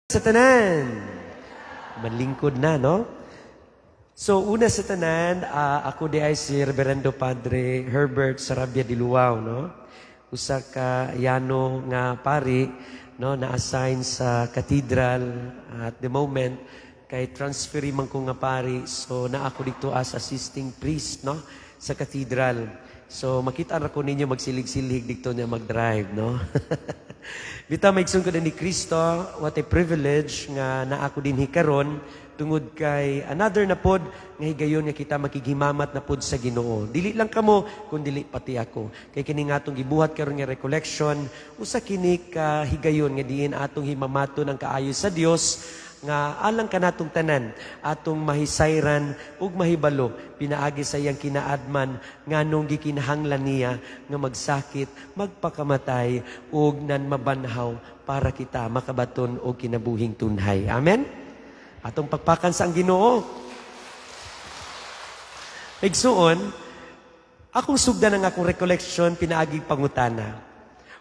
Sa tanan. Manlingkod na, no? So, una sa tanan, ako diay si Reverendo Padre Herbert Sarabia de Luau, no? Usa ka yano nga pari, no, na-assign sa cathedral at the moment kay transfer man ko nga pari. So, naa ko dito as assisting priest, no, sa cathedral. So, makita ra ko ninyo magsilig-silig dito niya mag-drive, no? Bitaw, mga igsoon ko ni Kristo, what a privilege nga naa ko dinhi karon tungod kay another na pod nga higayon nga kita makighimamat na pod sa Ginoo. Dili lang kamo kun dili pati ako. Kay kini nga atong gibuhat karon nga recollection, usa kini ka higayon nga diin atong himamaton ang kaayo sa Dios nga alang kanatong tanan atong mahisayran ug mahibalo pinaagi sa iyang kinaadman nganong gikinahanglan niya nga magsakit, magpakamatay ug nan mabanhaw para kita makabaton og kinabuhing tunhay. Amen. Atong pakpakan sa ang Ginoo. Igsuon, akong sugdan ang akong recollection pinaagi pangutana.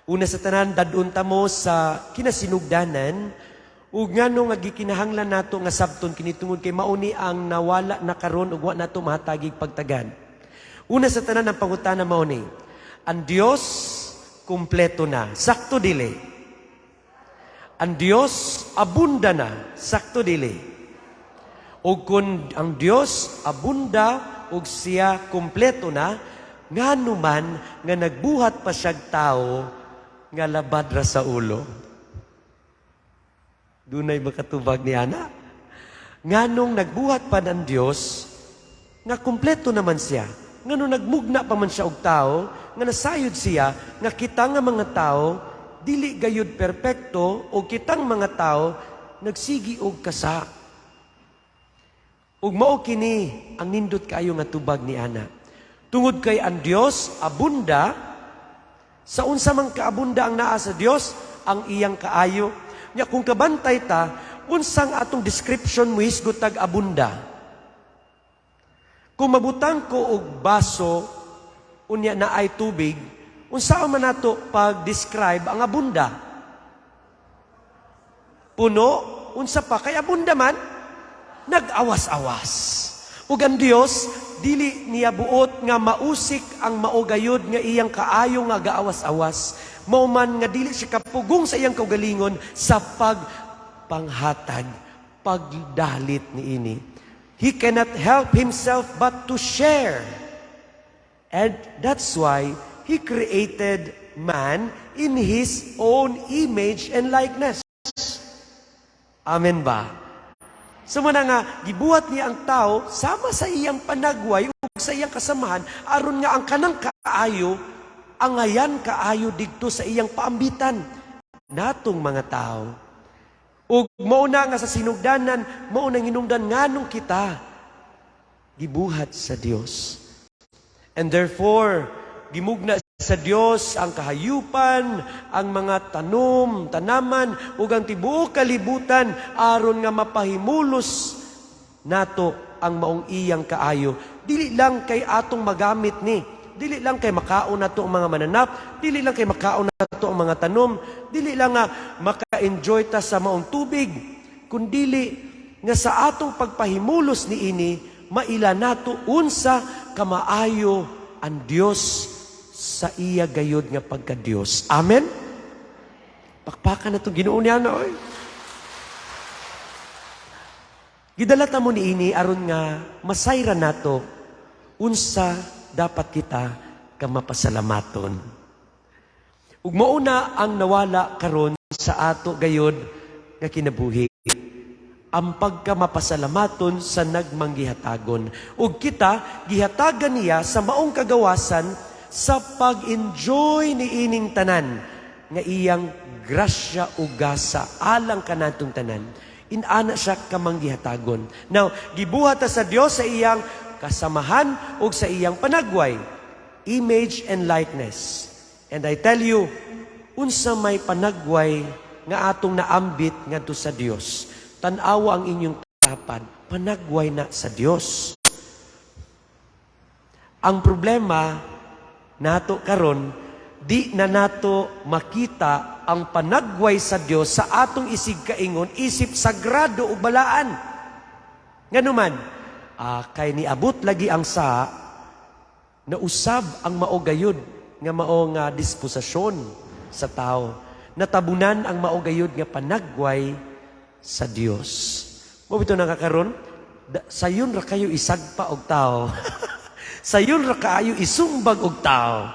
Una sa tanan, dad-on ta mo sa kinasinugdanan ug ngano nga gikinahanglan nato nga sabton kini tungod kay mao ni ang nawala na karon ug wa nato mahatagig pagtagad. Una sa tanan, ang pangutana mao ni: ang Dios kumpleto na, sakto dili? Ang Dios abunda na, sakto dili? O kung ang Dios abunda ug siya kumpleto na, ngano man nga nagbuhat pa siyag tao nga labad ra sa ulo? Dunay makatubag ni ana? Nganong nagbuhat pa ng Dios nga kumpleto naman siya? Nganong nagmugna pa man siya og tao nga nasayod siya nga kita nga mga tao dili gayud perpekto o kitang mga tao nagsigi og kasa? Ug mao kini ang nindot kaayo nga tubag ni ana. Tungod kay ang Dios abunda, sa unsa man kaabunda ang naa sa Dios, ang iyang kaayo. Nya kung kabantay ta, unsang atong description mo hisgot tag abunda? Kung mabutang ko og baso unya na ay tubig, unsa man nato pag-describe ang abunda? Puno, unsa pa kay abunda man? Nag-awas-awas. Ug ang Dios dili niya buot nga mausik ang mao gayud nga iyang kaayo nga gaawas-awas. Mao man nga dili siya kapugong sa iyang kaugalingon sa pagpanghatag, pagdalit niini. He cannot help himself but to share. And that's why he created man in his own image and likeness. Amen ba? So mao nga, gibuhat niya ang tao sama sa iyang panagway ug sa iyang kasamahan aron nga ang kanang kaayo angayan kaayo didto sa iyang paambitan natong mga tao. Ug mao na nga sa sinugdanan, mao nang hinungdan nganong kita gibuhat sa Dios. And therefore, gimugna sa Dios ang kahayupan, ang mga tanom, tanaman, ug ang tibuok kalibutan aron nga mapahimulos nato ang maong iyang kaayo. Dili lang kay atong magamit ni, dili lang kay makaon nato ang mga mananap, dili lang kay makaon nato ang mga tanom, dili lang nga maka-enjoy ta sa maong tubig, kundili nga sa atong pagpahimulos niini, maila nato unsa kamaayo ang Dios sa iya gayod nga pagka-Dios. Amen? Pakpakan na itong Ginoo niya na, oy. Gidala ta mo niini aron nga masayra nato unsa dapat kita kamapasalamaton. Ug mao na ang nawala karon sa ato gayod nga kinabuhi. Ang pagkamapasalamaton sa nagmanggihatagon. Ug kita gihatagan niya sa maong kagawasan sa pag-enjoy ni ining tanan nga iyang grasya ug gasa alang kanatong tanan. Inana siya kamanggihatagon. Now, gibuhat ta sa Dios sa iyang kasamahan ug sa iyang panagway, image and likeness. And I tell you, unsa may panagway nga atong naambit ngadto sa Dios. Tan-awa ang inyong tapad, panagway na sa Dios. Ang problema nato karon, Di na nato makita ang panagway sa Dios sa atong isig kaingon isip sagrado ug balaan. Nganuman, kay niabot lagi ang sa nausab ang mao gayud nga mao nga disposisyon sa tao. Natabunan ang mao gayud nga panagway sa Dios. Mao bitaw nakakaron, sayon ra kayo isagpa og tao. Sayon ra kaayo isumbag og tao.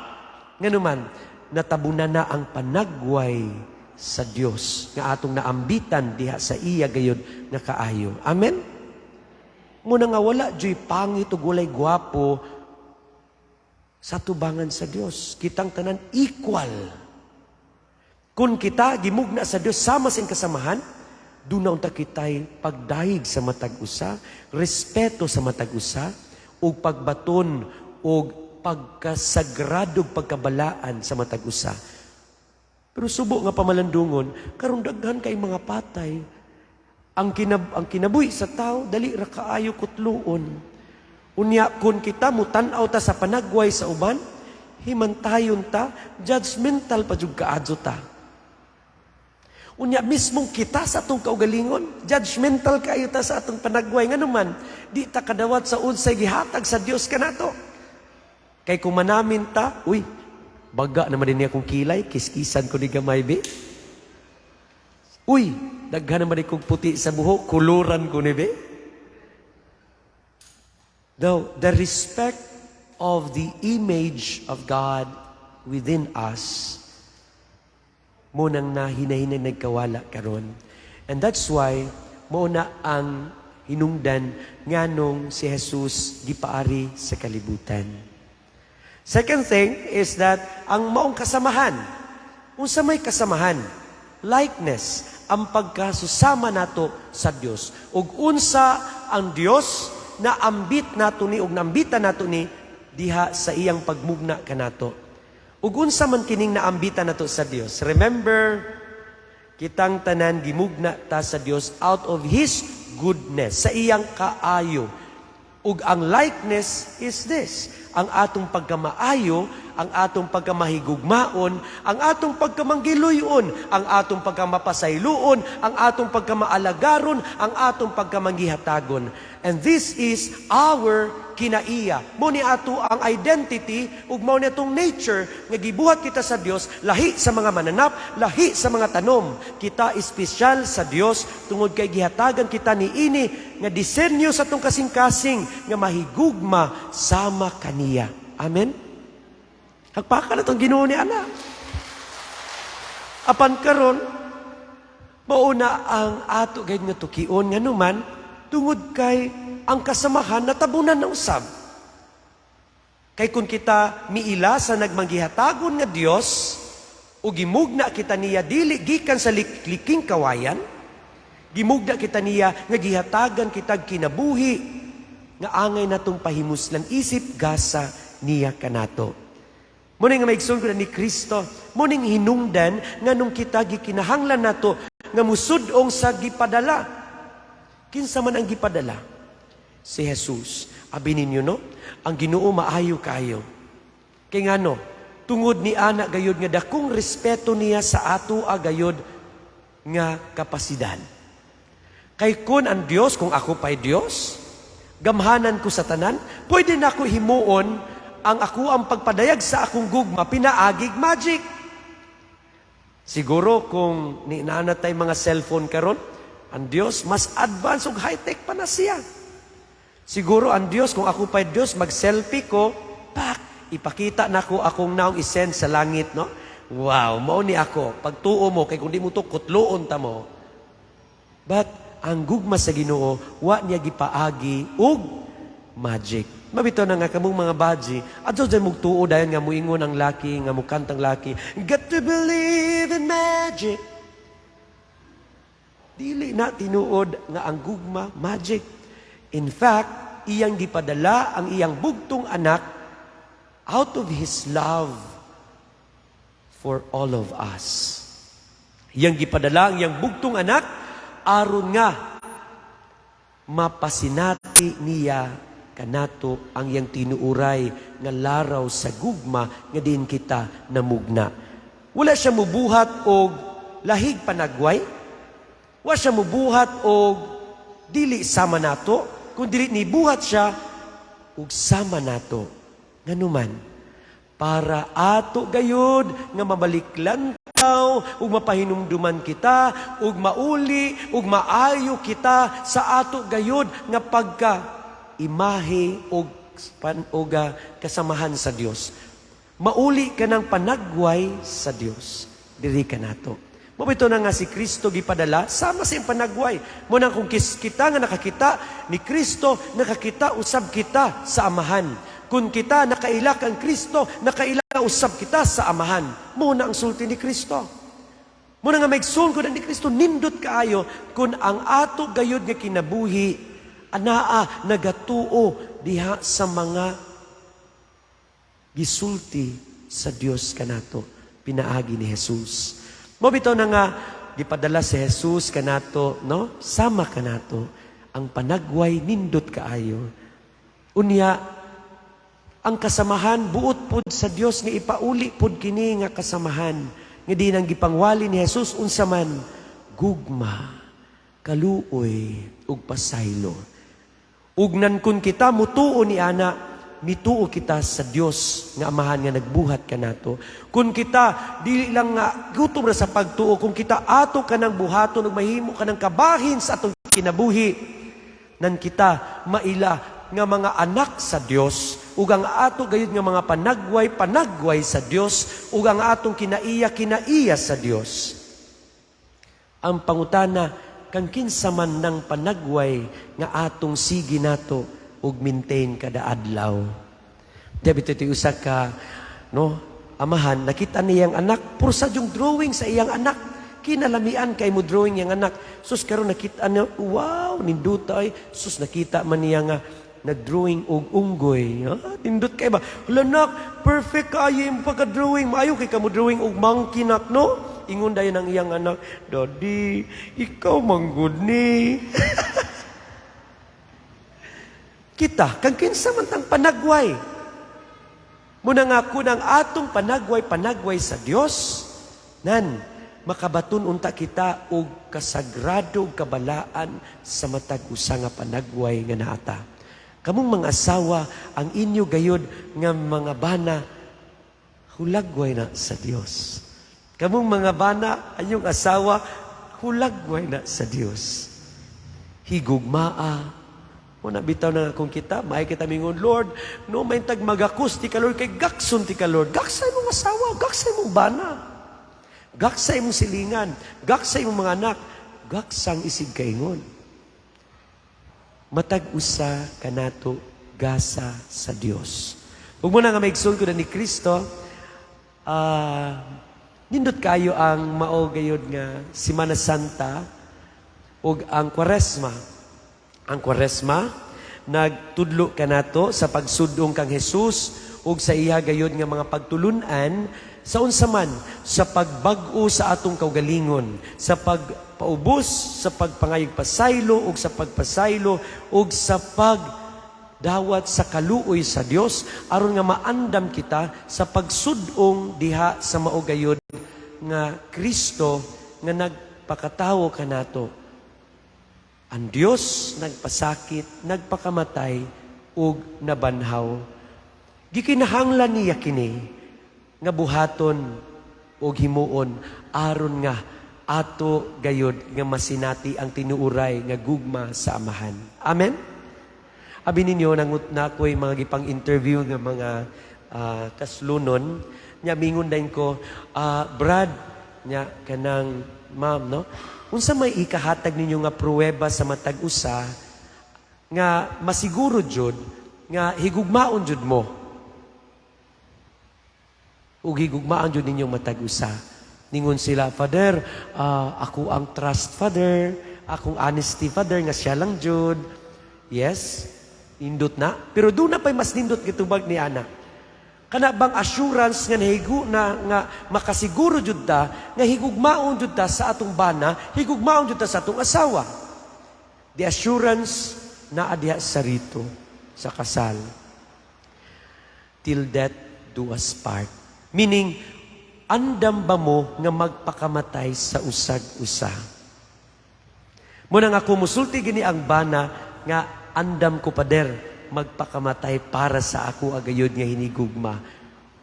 Nganuman, natabunan na ang panagway sa Dios nga atong naambitan diha sa iya gayud nga kaayo. Amen? Muna nga wala juy pangit ug walay gwapo sa tubangan sa Dios. Kitang tanan equal. Kung kita gimugna sa Dios sama sa kasamahan, duna unta kitay pagdayeg sa matag usa, respeto sa matag usa, ug pagbaton og pagkasagrado, pagkabalaan sa matag usa. Pero subo nga pamalandungon, karon daghan kay mga patay. Ang kinabuhi sa tao dali ra kaayo kutluon. Unya kun kita mutan-aw ta sa panagway sa uban, himantayon ta, judgmental pa jud kaayo ta. Unya mismong kita sa atong kaugalingon, judgmental kaayo ta sa atong panagway. Nganuman, di ta kadawat sa unsay gihatag sa Dios kanato. Kay kung manamin ta, "Uy, baga naman din niya akong kilay, kiskisan ko ni gamay be. Uy, daghan naman kong puti sa buhok, kuluran ko ni be." Though the respect of the image of God within us munang nahinahinay nagkawala karon. And that's why mao na ang hinungdan nganong si Jesus gipaari sa kalibutan. Second thing is that ang maong kasamahan. Unsa may kasamahan? Likeness, ang pagkasusama nato sa Dios. Ug unsa ang Dios na ambit nato ni ug naambitan nato ni diha sa iyang pagmugna kanato. Ug unsa man kining naambitan nato sa Dios? Remember, kitang tanan gimugna ta sa Dios out of His goodness, sa iyang kaayo. Ug ang likeness is this: ang atong pagkamaayo, ang atong pagkamahigugmaon, ang atong pagkamanggiluyon, ang atong pagkamapasayloon, ang atong pagkamaalagaron, ang atong pagkamanggihatagon. And this is our kinaiya. Mao ni ato ang identity ug mao ni atong nature nga gibuhat kita sa Dios, lahi sa mga mananap, lahi sa mga tanom. Kita espesyal sa Dios tungod kay gihatagan kita niini nga disenyo sa atong kasing-kasing nga mahigugma sama kaniya. Amen. Hagpaka na tong Ginoo ni ana. Apan karon, mauna ang ato gayud nga tukion, nganuman, tungod kay ang kasamahan natabunan na usab. Kay kung kita miila sa nagmanggihatagon nga Dios o gimugna kita niya dili gikan sa liking kawayan, gimugna kita niya nga gihatagan kitag kinabuhi nga angay natong pahimuslan isip gasa niya kanato. Mao nga maigsoon ko na ni Kristo, mao ning hinungdan nganong kita gikinahanglan nato nga musud-ong sa gipadala. Kinsa man ang gipadala? Si Jesus. Abi ninyo, no? Ang Ginoo maayo kayo. Kay ngano, tungod ni ana gayod nga dakong respeto niya sa ato gayod nga kapasidad. Kay kun ang Dios, kung ako pa'y Dios, gamhanan ko sa tanan, pwede na ako himuon ang ako ang pagpadayag sa akong gugma, pinaagig magic. Siguro kung ni tay mga cellphone karon, ang Dios mas advance ug high-tech pa na siya. Siguro ang Dios, kung ako pa'y Dios, mag-selfie ko, pak, ipakita na ko akong naong isend sa langit, no? Wow, mao ni ako. Pagtuo mo, kay kung di mo to, kutluon ta mo. But ang gugma sa Ginoo, wa niya gipaagi og magic. Mao bitaw na nga kamong mga baji, adto dyan mong tuo dayon nga muingon ang laki, nga mukantang laki, "Got to believe in magic." Dili na tinuod nga ang gugma magic. In fact, iyang gipadala ang iyang bugtong anak out of His love for all of us. Iyang gipadala ang iyang bugtong anak aron nga mapasinati niya kanato ang iyang tinuuray nga laraw sa gugma nga diin kita namugna. Wala siya mubuhat og lahig panagway. Wa siya mubuhat og dili sama nato, kun dili nibuhat siya og sama nato. Nganuman, para ato gayud nga mabaliklantaw ug mapahinumduman kita ug mauli ug maayo kita sa ato gayud nga pagka imahe og pan og kasamahan sa Dios. Mauli ka ng panagway sa Dios. Diri ka nato. Mao bitaw na nga si Kristo gipadala sama sa iyang panagway. Mao na kung kita nga nakakita ni Kristo, nakakita usab kita sa Amahan. Kung kita nakaila kang Kristo, nakaila usab kita sa Amahan. Mao na ang sulti ni Kristo. Mao na nga maigsoon ko na ni Kristo, nindot kaayo kung ang ato gayud nga kinabuhi anaa nagatuo diha sa mga gisulti sa Dios kanato pinaagi ni Jesus. Mao bitaw na nga gipadala si Jesus kanato, no? Sama kanato ang panagway, nindot kaayo. Unya ang kasamahan, buot pod sa Dios nga ipauli pod kini nga kasamahan nga di nang gipangwali ni Jesus. Unsa man? Gugma, kaluoy ug pasaylo. Ug nan kun kita mutuo ni ana, mituo kita sa Dios nga Amahan nga nagbuhat kanato. Kun kita dili lang nga gutom ra sa pagtuo, kung kita ato kanang buhaton ug mahimo kanang kabahin sa atong kinabuhi, nan kita maila nga mga anak sa Dios ug ang ato gayud nga mga panagway, panagway sa Dios, ug ang atong kinaiya, kinaiya sa Dios. Ang pangutana, kang kinsa man ng panagway nga atong sige nato ug maintain kada adlaw? Di ba ito usa ka, no, amahan, nakita niyang anak pursa yung drawing sa iyang anak. Kinalamian kay mo drawing iyang anak. Sus, karon nakita niya, wow, ninduta ay. Sus, nakita man niya nga nag-drawing og unggoy. Ah, nindot kay ba? "Hala nak, perfect kaayo imong pagka-drawing. Maayo kay kamo drawing og monkey, nak, no?" Ingon dayon ang iyang anak, "Daddy, ikaw manggud ni." Kita, kang kinsa man tang panagway. Muna nga kun ang atong panagway, panagway sa Dios, nan makabaton unta kita og kasagrado ug kabalaan sa matag usa nga panagway nga naata. Kamong mga asawa, ang inyo gayod nga mga bana, hulagway na sa Dios. Kamong mga bana, ang inyong asawa, hulagway na sa Dios. Higugmaa. Muna bitaw na kung kita, maay kita mingon, "Lord, no, may tag magakos ti ka, Lord, kay gakson ti ka, Lord." Gaksa imong asawa, gaksa imong bana. Gaksa imong silingan, gaksa imong mga anak, gaksang isig kaingon. Matag usa kanato gasa sa Dios. Ug muna nga maigsoon ko na ni Kristo, nindot kayo ang mao gayod nga Semana Santa ug ang Kwaresma. Ang Kwaresma nagtudlo kanato sa pagsudong kang Jesus ug sa iya gayod nga mga pagtulunan sa unsa man? Sa pagbag-o sa atong kaugalingon, sa pagpaubos, sa pagpangayog pasaylo ug sa pagpasaylo ug sa pagdawat sa kaluoy sa Dios aron nga maandam kita sa pagsudong diha sa mao gayod nga Kristo nga nagpakatawo kanato. Ang Dios nagpasakit, nagpakamatay ug nabanhaw. Gikinahanglan niya kini nga buhaton ug himuon aron nga ato gayod nga masinati ang tinuuray nga gugma sa Amahan. Amen. Abi ninyo, nangut na ako'y mga gipang-interview nga mga kaslunon. Nya mingon din ko, "Brad, nya kanang ma'am, no? Unsa may ikahatag ninyo nga pruweba sa matag usa nga masiguro jud nga higugmaon jud mo ug higugmaan jud ninyo matag usa?" Ningon sila, "Father, ako ang trust, Father, akong honesty, Father, nga siya lang jud." Yes, nindot na. Pero doon na pa'y mas nindot gitubag ni ana. Kana bang assurance nga nahigu na nga makasiguro jud ta nga higugmaon jud ta sa atong bana, higugmaon jud ta sa atong asawa? The assurance naa diha sa rito, sa Sa kasal. Till death do us part. Meaning, andam ba mo nga magpakamatay sa usag-usa? Mao nang ako musulti gini ang bana nga andam ko, pader, magpakamatay para sa ako agayod nga hinigugma.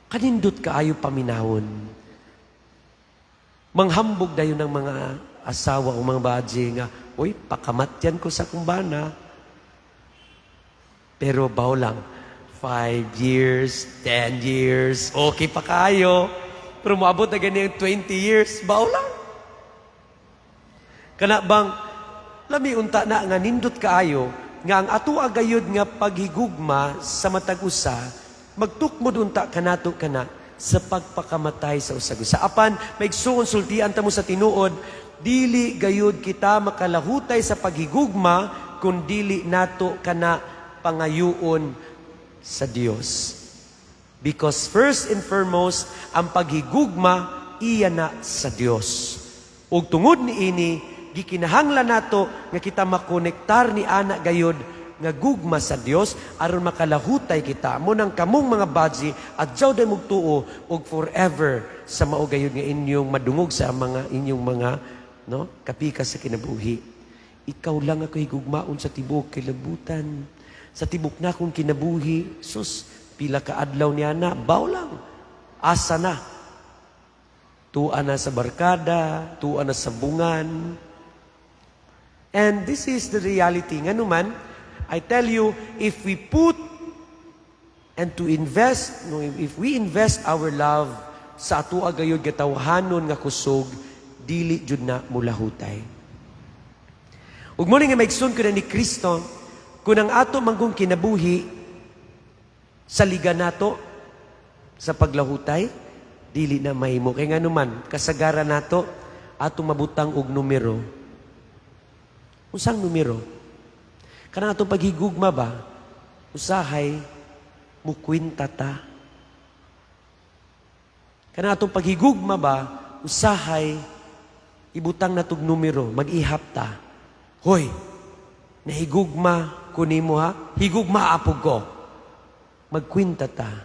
Kanindot kaayo paminawon. Manghambog dayon ng mga asawa o mga baje nga, "Uy, pakamatyan ko sa akong bana." Pero baw lang, 5 years, 10 years, okay pa kayo. Pero moabot na ganyan 20 years, baw lang. Kana bang, lami unta na nga nindot kaayo, nga ang ato agayod nga paghigugma sa matag usa, magtukmod unta kanato kana sa pagpakamatay sa usag usa. Apan, maigsuon, sultian ta mo sa tinuod, dili gayud kita makalahutay sa paghigugma kung dili nato kana pangayuon sa Dios. Because first and foremost, ang paghigugma iya na sa Dios. Ug tungod niini, gikinahanglan nato nga kita makonektar ni ana gayod nga gugma sa Dios aron makalahutay kita. Mao nang kamong mga baji adyaw day mugtuo ug forever sa mao gayud nga inyong madungog sa mga inyong mga, no, kapikas sa kinabuhi. Ikaw lang ako higugmaon sa tibuok kalibutan. Sa tibok na akong kinabuhi, sus, pila ka adlaw niya na, baw lang. Asa na? Tua na sa barkada, tua na sa bungan. And this is the reality. Nga naman, I tell you, if we put and to invest, no, if we invest our love sa atua gayud gatawhanon nga kusog, dili jud na mulahutay. Ug mao nga maigsoon ko na ni Kristo, kung ang ato manggong kinabuhi sa liga nato sa paglahutay, dili na mahimo. Kay nga naman, kasagaran nato, atong mabutang og numero. Unsang numero? Kanang atong paghigugma ba, usahay, mukwinta ta. Kanang atong paghigugma ba, usahay, ibutang natog numero, mag-ihap ta. "Hoy, nahigugma ko nimo ha, higugma apog ko." Magkwinta ta.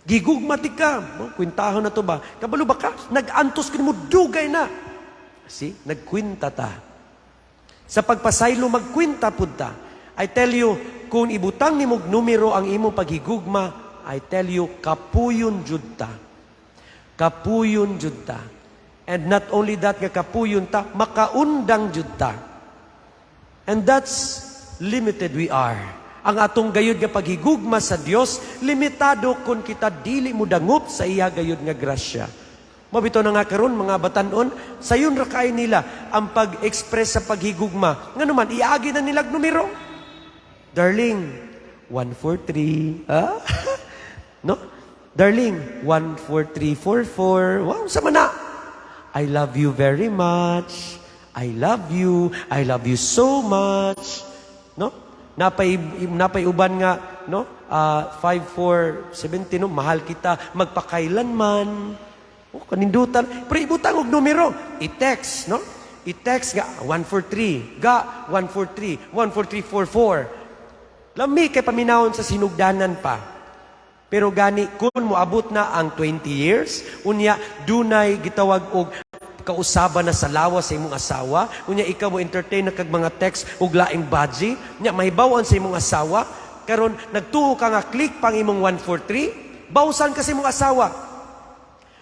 Gigugma ti ka. Oh, kwintahon na to ba? Kabalo ba ka? Nag-antos ka mo, dugay na. See? Nagkwinta ta. Sa pagpasaylo, magkwinta pud ta. I tell you, kung ibutang nimo og numero ang imong paghigugma, I tell you, kapuyon jud ta. Kapuyon jud ta. And not only that nga kapuyon ta, makaundang jud ta. And that's limited we are. Ang atong gayud nga paghigugma sa Dios, limitado kung kita dili mo dangop sa iya gayud nga grasya. Mao bitaw na nga karon mga batanon, sayon ra kay nila ang pag-express sa paghigugma. Nga naman, iagi na nilag numero. Darling, 143. Ah? No? Darling, 14344. Wow, sama na. I love you very much. I love you. I love you so much. No? Napay uban nga, no? 5 4 70, no? Mahal kita magpakailanman. Oh, kanindutan. Pero ibutang og numero. I-text, no? I-text nga 143, ga 143, 14344. Lami kay paminawon sa sinugdanan pa. Pero gani kung moabot na ang 20 years, unya dunay gitawag og kausaban na sa lawas sa imong asawa, unya ikaw mo entertain na kag mga text og laing baji, unya mahibaw-an sa imong asawa, karon nagtuo ka nga click pang imong 143, bawsan ka sa imong asawa.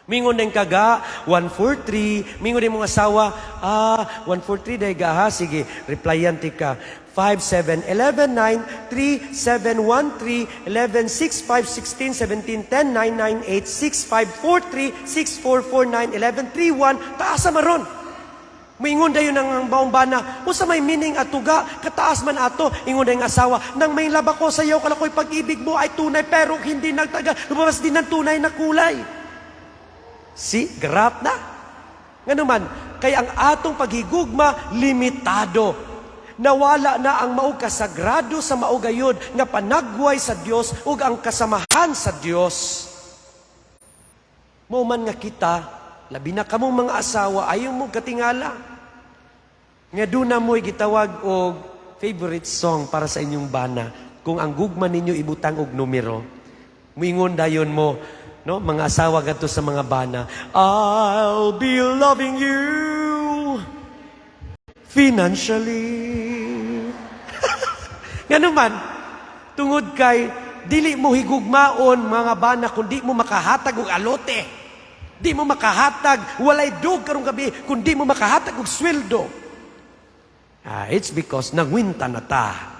Mingon din kaga, 143. Mingon din mong asawa, "Ah, 143 day ga ha, sige," replyan ti ka. 5, 7, 11, 9, 3, 7, 1, 3, 11, 6, 5, 16, 17, 10, 9, 9, 8, 6, 5, 4, 3, 6, 4, 4, 9, 11, 3, 1, taasa maron. Moingon dayon ang baong bana, "Unsa may meaning atuga, kataas man ato?" Ingon dayon ang asawa, "Nang may laba ko sa iyo, kala ko'y pag-ibig mo ay tunay, pero hindi nagtaga, lumabas din ng tunay na kulay." See, grap na. Nga naman, kay ang atong paghigugma, limitado. Nawala na ang mao kasagrado sa mao gayud nga panagway sa Dios ug ang kasamahan sa Dios. Mao man nga kita, labi na kamong mga asawa, ayaw mo katingala. Nga duna mo'y gitawag og favorite song para sa inyong bana. Kung ang gugma ninyo ibutang og numero, muingon dayon mo, no, mga asawa gadto sa mga bana, "I'll be loving you financially." Ngano man, tungod kay dili mo higugmaon mga bana kung di mo makahatag og alote. Di mo makahatag, walay dug karong gabi kung di mo makahatag og sweldo. Ah, it's because nangwinta na ta.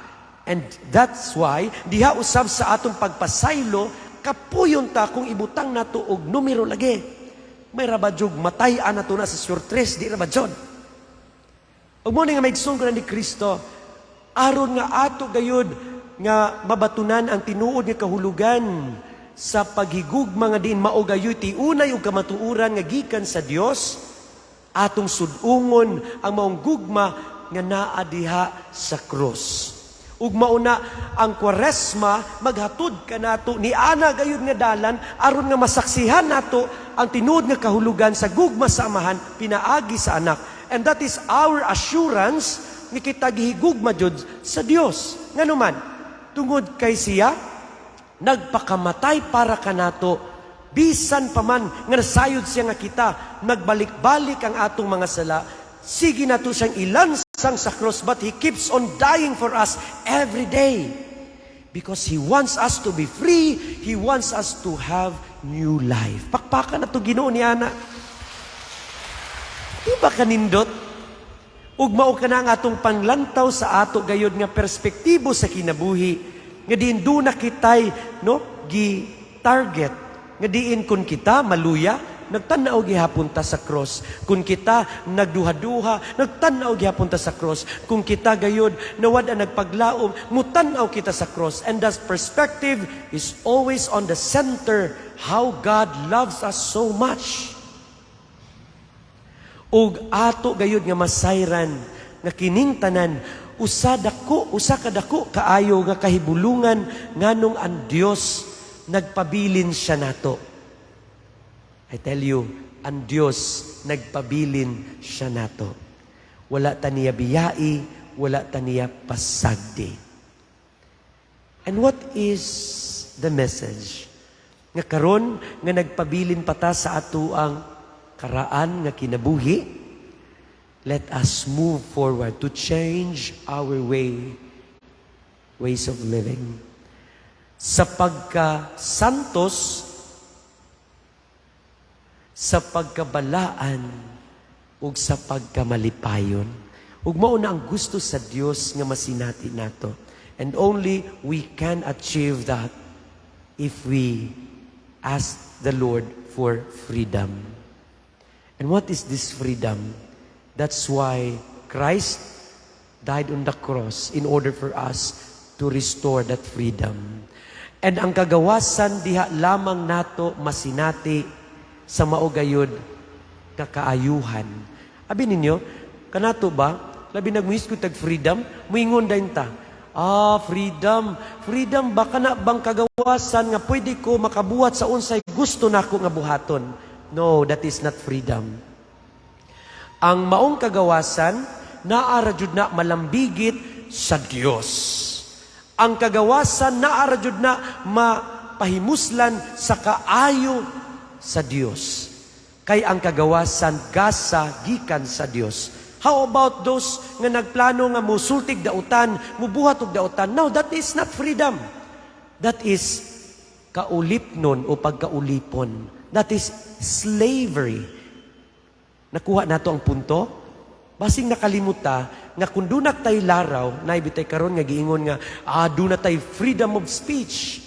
And that's why, diha usab sa atong pagpasaylo, kapuyon ta kung ibutang nato og numero lagi. May ra ba jud matay-an nato na sa surtres, di ra ba jud? Ug mao ni nga maigsoon ko na ni Kristo, aron nga ato gayud nga mabatunan ang tinuod nga kahulugan sa paghigugma nga diin mao gayoy tiunay ug kamatuoran nga gikan sa Dios, atong sud-ungon ang maong gugma nga naa diha sa krus. Ug mao na ang Kwaresma maghatod kanato ni ana gayud nga dalan aron nga masaksihan nato ang tinuod nga kahulugan sa gugma sa Amahan pinaagi sa Anak. And that is our assurance nga kita gihigugma jud sa Dios. Ngano man, tungod kay siya nagpakamatay para kanato, bisan pa man nga nasayod siya nga kita nagbalik-balik ang atong mga sala, sige nato siyang ilansang sa cross, but He keeps on dying for us every day because He wants us to be free. He wants us to have new life. Pakpakan nato Ginoo ni ana. Di ba kanindot? Ug mao kana ang atong panglantaw sa ato gayod nga perspektibo sa kinabuhi nga diin duna kitay, no, gi target nga diin kun kita maluya, nagtan-aw gihapon ta sa cross. Kung kita nagduha-duha, nagtan-aw gihapon ta sa cross. Kung kita gayod nawad nagpaglaom, mutan-aw kita sa cross. And that perspective is always on the center, how God loves us so much. Ug ato gayud nga masayran nga kining tanan usa ka dako kaayo nga kahibulungan nganong ang Dios nagpabilin siya nato. I tell you, ang Dios nagpabilin siya nato. Wala ta niya biyai, wala ta niya pasagdi. And what is the message? Nga karon nga nagpabilin pa ta sa ato ang karaan nga kinabuhi, let us move forward to change our ways of living. Sa pagka-santos, sa pagkabalaan, ug sa pagkamalipayon. Ug mao na ang gusto sa Dios nga masinati nato. And only we can achieve that if we ask the Lord for freedom. And what is this freedom? That's why Christ died on the cross in order for us to restore that freedom. And ang kagawasan diha lamang nato masinati sa mao gayud kakaayuhan. Abi ninyo, kanato ba, labi nagmuhisgot tag freedom, muingon dayon ta, "Ah, freedom. Freedom ba kana bang kagawasan nga pwede ko makabuhat sa unsay gusto nako nga buhaton?" No, that is not freedom. Ang maong kagawasan, naa ra jud na malambigit sa Dios. Ang kagawasan, naa ra jud na mapahimuslan sa kaayo sa Dios. Kay ang kagawasan gasa gikan sa Dios. How about those nga nagplano nga musultig dautan, mubuhat og dautan? No, that is not freedom. That is kaulipnon o pagkaulipon. That is slavery. Nakuha nato ang punto? Basing nakalimuta nga kung duna tay laraw, naibitay karon nga giingon nga duna tay freedom of speech.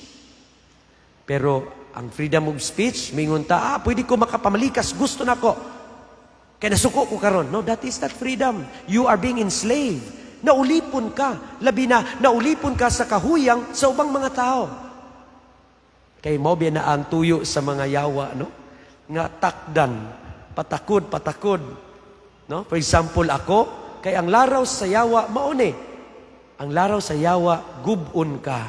Pero ang freedom of speech, mingon ta, "Ah, pwede ko makapamalikas, gusto na ko. Kaya nasuko ko karon." No, that is not freedom. You are being enslaved. Naulipon ka. Labi na, naulipon ka sa kahuyang sa ubang mga tao. Kay mao biya na ang tuyo sa mga yawa, no? Nga takdan, patakod, patakod. No? For example, ako, kay ang laraw sa yawa, mao ni. Ang laraw sa yawa, gubon ka.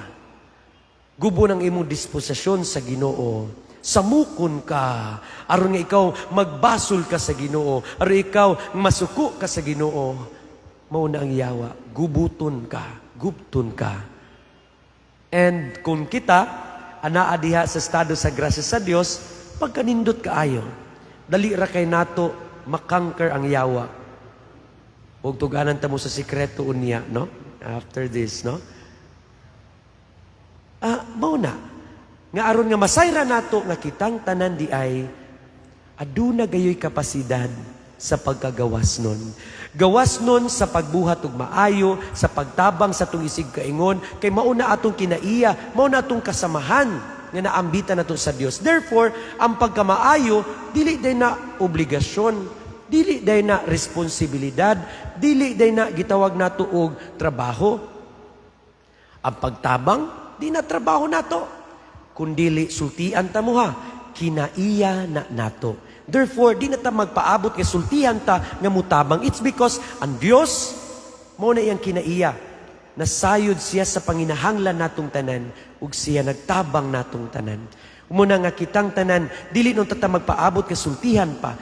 Gubon ang imong disposisyon sa Ginoo. Samukon ka. Aron nga ikaw magbasol ka sa Ginoo. Aron ikaw masuko ka sa Ginoo. Mao na ang yawa. Gubuton ka. Gubton ka. And kung kita anaa diha sa estado sa grasya sa Dios, pagkanindot kaayo. Dali ra kay nato ma-conquer ang yawa. Ug tuganan ta mo sa sikreto unya, no? After this, no? Ah, mao na. Nga aron nga masayra nato nga kitang tanan di ay aduna gayoy kapasidad sa pagkagawas nun. Gawas nun sa pagbuhat og maayo, sa pagtabang sa atong isig kaingon, kay mao na atong kinaiya, mao na atong kasamahan nga naambitan nato sa Dios. Therefore, ang pagkamaayo dili day na obligasyon, dili day na responsibilidad, dili day na gitawag nato og trabaho. Ang pagtabang, di na trabaho nato. Kundili sultian ta mo ha, kinaiya na nato. Therefore, di na ta magpaabot kay sultihan ta nga mutabang. It's because ang Dios mao na iyang kinaiya. Nasayod siya sa panginahanglan natong tanan ug siya nagtabang natong tanan. Muna nga kitang tanan dili nun ta magpaabot kay sultihan pa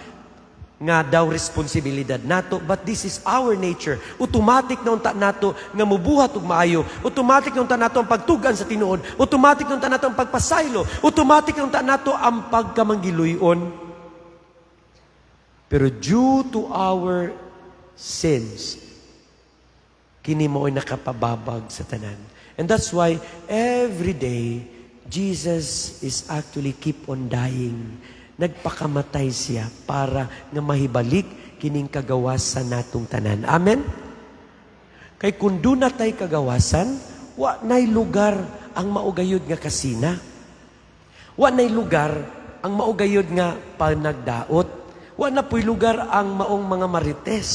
nga daw responsibilidad nato, but this is our nature. Automatic na unta nato nga mubuhat og maayo. Automatic na unta nato ang pagtugan sa tinuod. Automatic na unta nato ang pagpasaylo. Automatic na unta nato ang pagkamanggiluyon. Pero due to our sins, kini mo ay nakapababag sa tanan. And that's why every day Jesus is actually keep on dying. Nagpakamatay siya para nga mahibalik kining kagawasan natong tanan. Amen? Kay kung duna tay kagawasan, wa nay lugar ang maugayod nga kasina. Wa nay lugar ang maugayod nga panagdaot. Wa na pu'y lugar ang maong mga marites.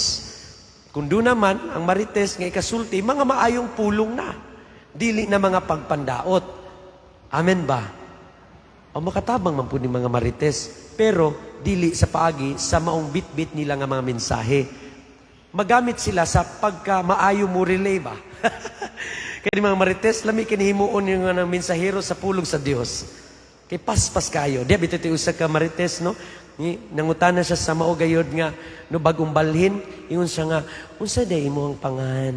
Kung doon naman, ang marites nga ikasulti, mga maayong pulong na. Dili na mga pagpandaot. Amen ba? O makatabang man po ni mga marites, pero dili sa paagi sa maong bit-bit nila nga mga mensahe. Magamit sila sa pagka maayo mo relay ba? Kaya ni mga marites, lami kinihimuon yung mga mensahero sa pulong sa Dios. Kay paspas kayo. Di bitaw usa ka marites, no? Ni nangutana siya sa mao gayod nga no bagong balhin, ingon siya nga, "Unsa day imong pangan?"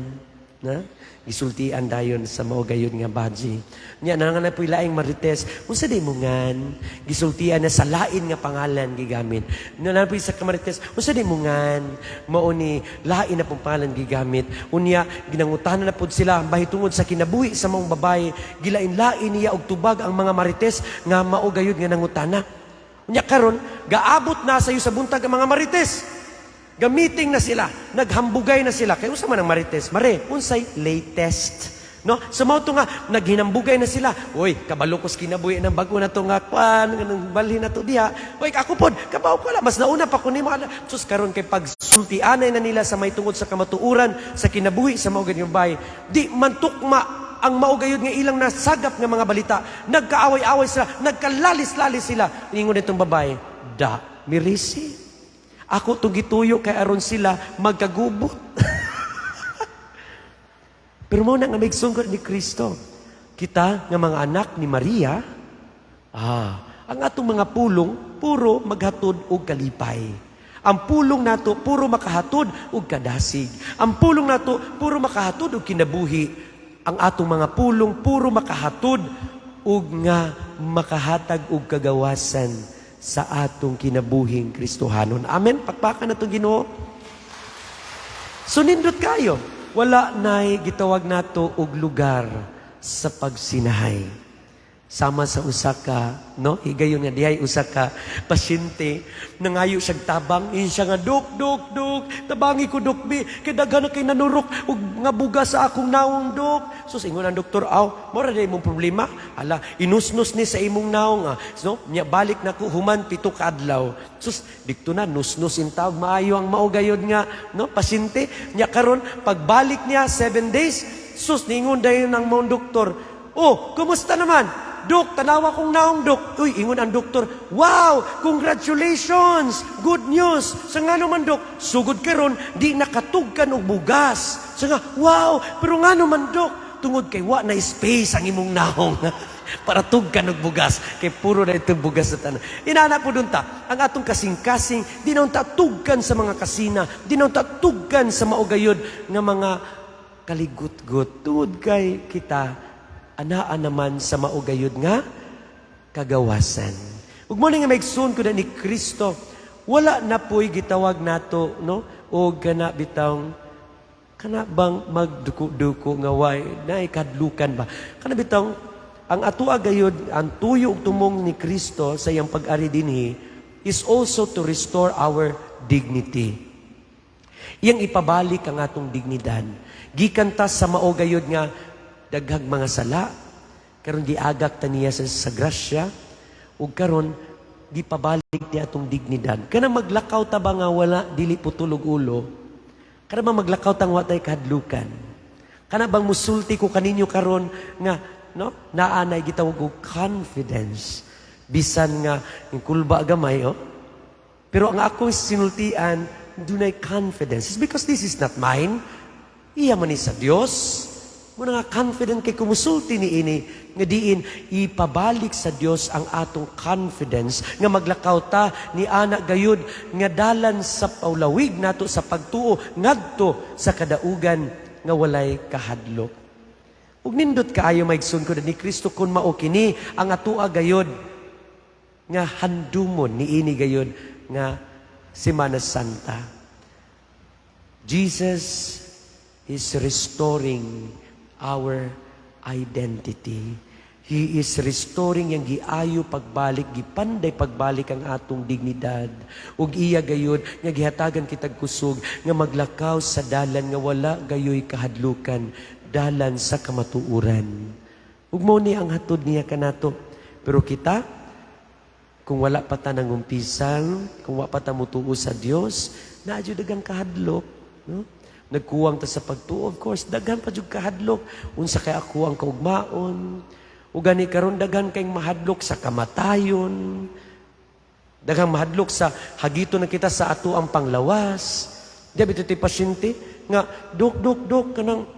Na? Gisultian dayon sa mao gayod nga baji. Nya na nga na po'y laing marites, "Unsa day mo ngan?" Gisultian na sa lain nga pangalan gigamit. Na na po'y sa ka marites, "Unsa day mo ngan?" Mao ni lain na pong pangalan gigamit. Unya ginangutana na pud sila bahitungod sa kinabuhi sa maong babae, gilain-lain niya og tubag ang mga marites nga mao gayod nga nangutana. Unya karon gaabot na sayo sa buntag ang mga marites. Ga-meeting na sila, naghambugay na sila. Kay unsa man ang marites? Mare, unsay latest? No? Sa mao to nga naghinambugay na sila. "Uy, kabalo ko sa kinabuhi ng bago na to nga kwan, ng balhin na to diha. Uy, ako pod, kabaw ko la, mas nauna pa ko nimo." Sus, karon kay pagsultianay na nila sa may tungod sa kamatuoran sa kinabuhi sa mao gayud babae. Di man tukma ang mao gayud nga ilang nasagap nga mga balita. Nagkaaway-away sila, nagkalalis-lalis sila. Ingon itong babae, "Da, mirisi. Ako itong gituyo kay aron sila magkagubot." Pero mao na nga may sungkod ni Kristo. Kita nga mga anak ni Maria, ang atong mga pulong, puro maghatod og kalipay. Ang pulong nato, puro makahatod og kadasig. Ang pulong nato, puro makahatod og kinabuhi. Ang atong mga pulong, puro makahatod og nga makahatag og kagawasan sa atong kinabuhing Kristohanon. Amen? Pakpakan natong Ginoo. So nindot kayo. Wala na'y gitawag nato og lugar sa pagsinahay. Sama sa usa ka, no? Higayon nga dihay usa ka pasyente nangayo siyag tabang, ingon siya nga, "Dok, dok, dok, tabangi ko, dok bi, kay daghan na kay nanurok og nga bugas sa akong nawong, dok." So ingon ang doktor, "Aw, mao ra imong problema. Ala, inusnos ni sa imong nawong ah." So, nya balik na ko human 7 ka adlaw. Sus, dikto na nusnos in tawag maayo ang mao gayod nga, no, pasyente. Nya karon pagbalik niya 7 days, sus, ningon dayon ang maong doktor, "Oh, kumusta naman?" "Dok, tanawa kong naong, dok." Uy, ingon ang doktor, "Wow, congratulations! Good news!" "Sa nga naman, dok?" "Sugod karon di nakatugkan og bugas." Sa nga, "Wow, pero nga naman, dok?" "Tungod kay wa na space ang imong naong para tugkan og bugas. Kay puro na itong bugas sa tanan." Inana po dun ta, ang atong kasing-kasing, di na unta tugkan sa mga kasina, di na unta tugkan sa maugayod nga mga kaligutgot. Tungod kay kita, Anaa naman sa mao gayud nga kagawasan. Ug mo ni nga, mga igsoon ko ni Kristo, wala na po'y gitawag nato, no? O kana bitawng kana bang magduko-duko nga way naay kahadlukan ba? Kana bitawng ang atua gayud ang tuyo ug tumong ni Kristo sa iyang pag-ari dinhi is also to restore our dignity. Iyang ipabalik ang atong dignidad. Gikan ta sa mao gayud nga daghang mga sala, karon giagak ta niya sa grasya, ug karon gipabalik niya atong dignidad. Kana maglakaw ta ba nga wala dili putol og ulo? Kana bang maglakaw tang wa tay kahadlukan? Kana bang musulti ko kaninyo karon nga, no, naa nay gitawag og confidence bisan nga yung kulba gamay, oh. Pero ang akong sinultian, dunay confidence. It's because this is not mine. Iya man ni sa Dios. Muna nga confident kay kumusulti ni ini nga diin ipabalik sa Dios ang atong confidence nga maglakaw ta ni ana gayud nga dalan sa paulawig nato sa pagtuo ngadto sa kadaugan nga walay kahadlok. Ug nindot kaayo, mga igsoon ko ni Kristo, kun mao kini ang atoa gayud nga handumon ni ini gayud nga Semana Santa. Jesus is restoring our identity. He is restoring yang giayo pagbalik, gipanday pagbalik ang atong dignidad. Ug iya gayud nga gihatagan kitag kusog nga maglakaw sa dalan nga wala gayoy kahadlukan, dalan sa kamatuoran. Ug mao ni ang hatod niya kanato. Pero kita, kung wala pa ta nangumpisal, kung wa pa ta mutuo sa Dios, naa jud daghang kahadlok, no? Nagkuwang ta sa pagtuo, of course, daghan pa jud kahadlok. Unsa kay ako ang kaugmaon? Ug gani karon daghan kayong mahadlok sa kamatayon. Daghang mahadlok sa hagito na kita sa ato ang panglawas. Di ba ito pasyente nga, "Dok, dok, dok, kanang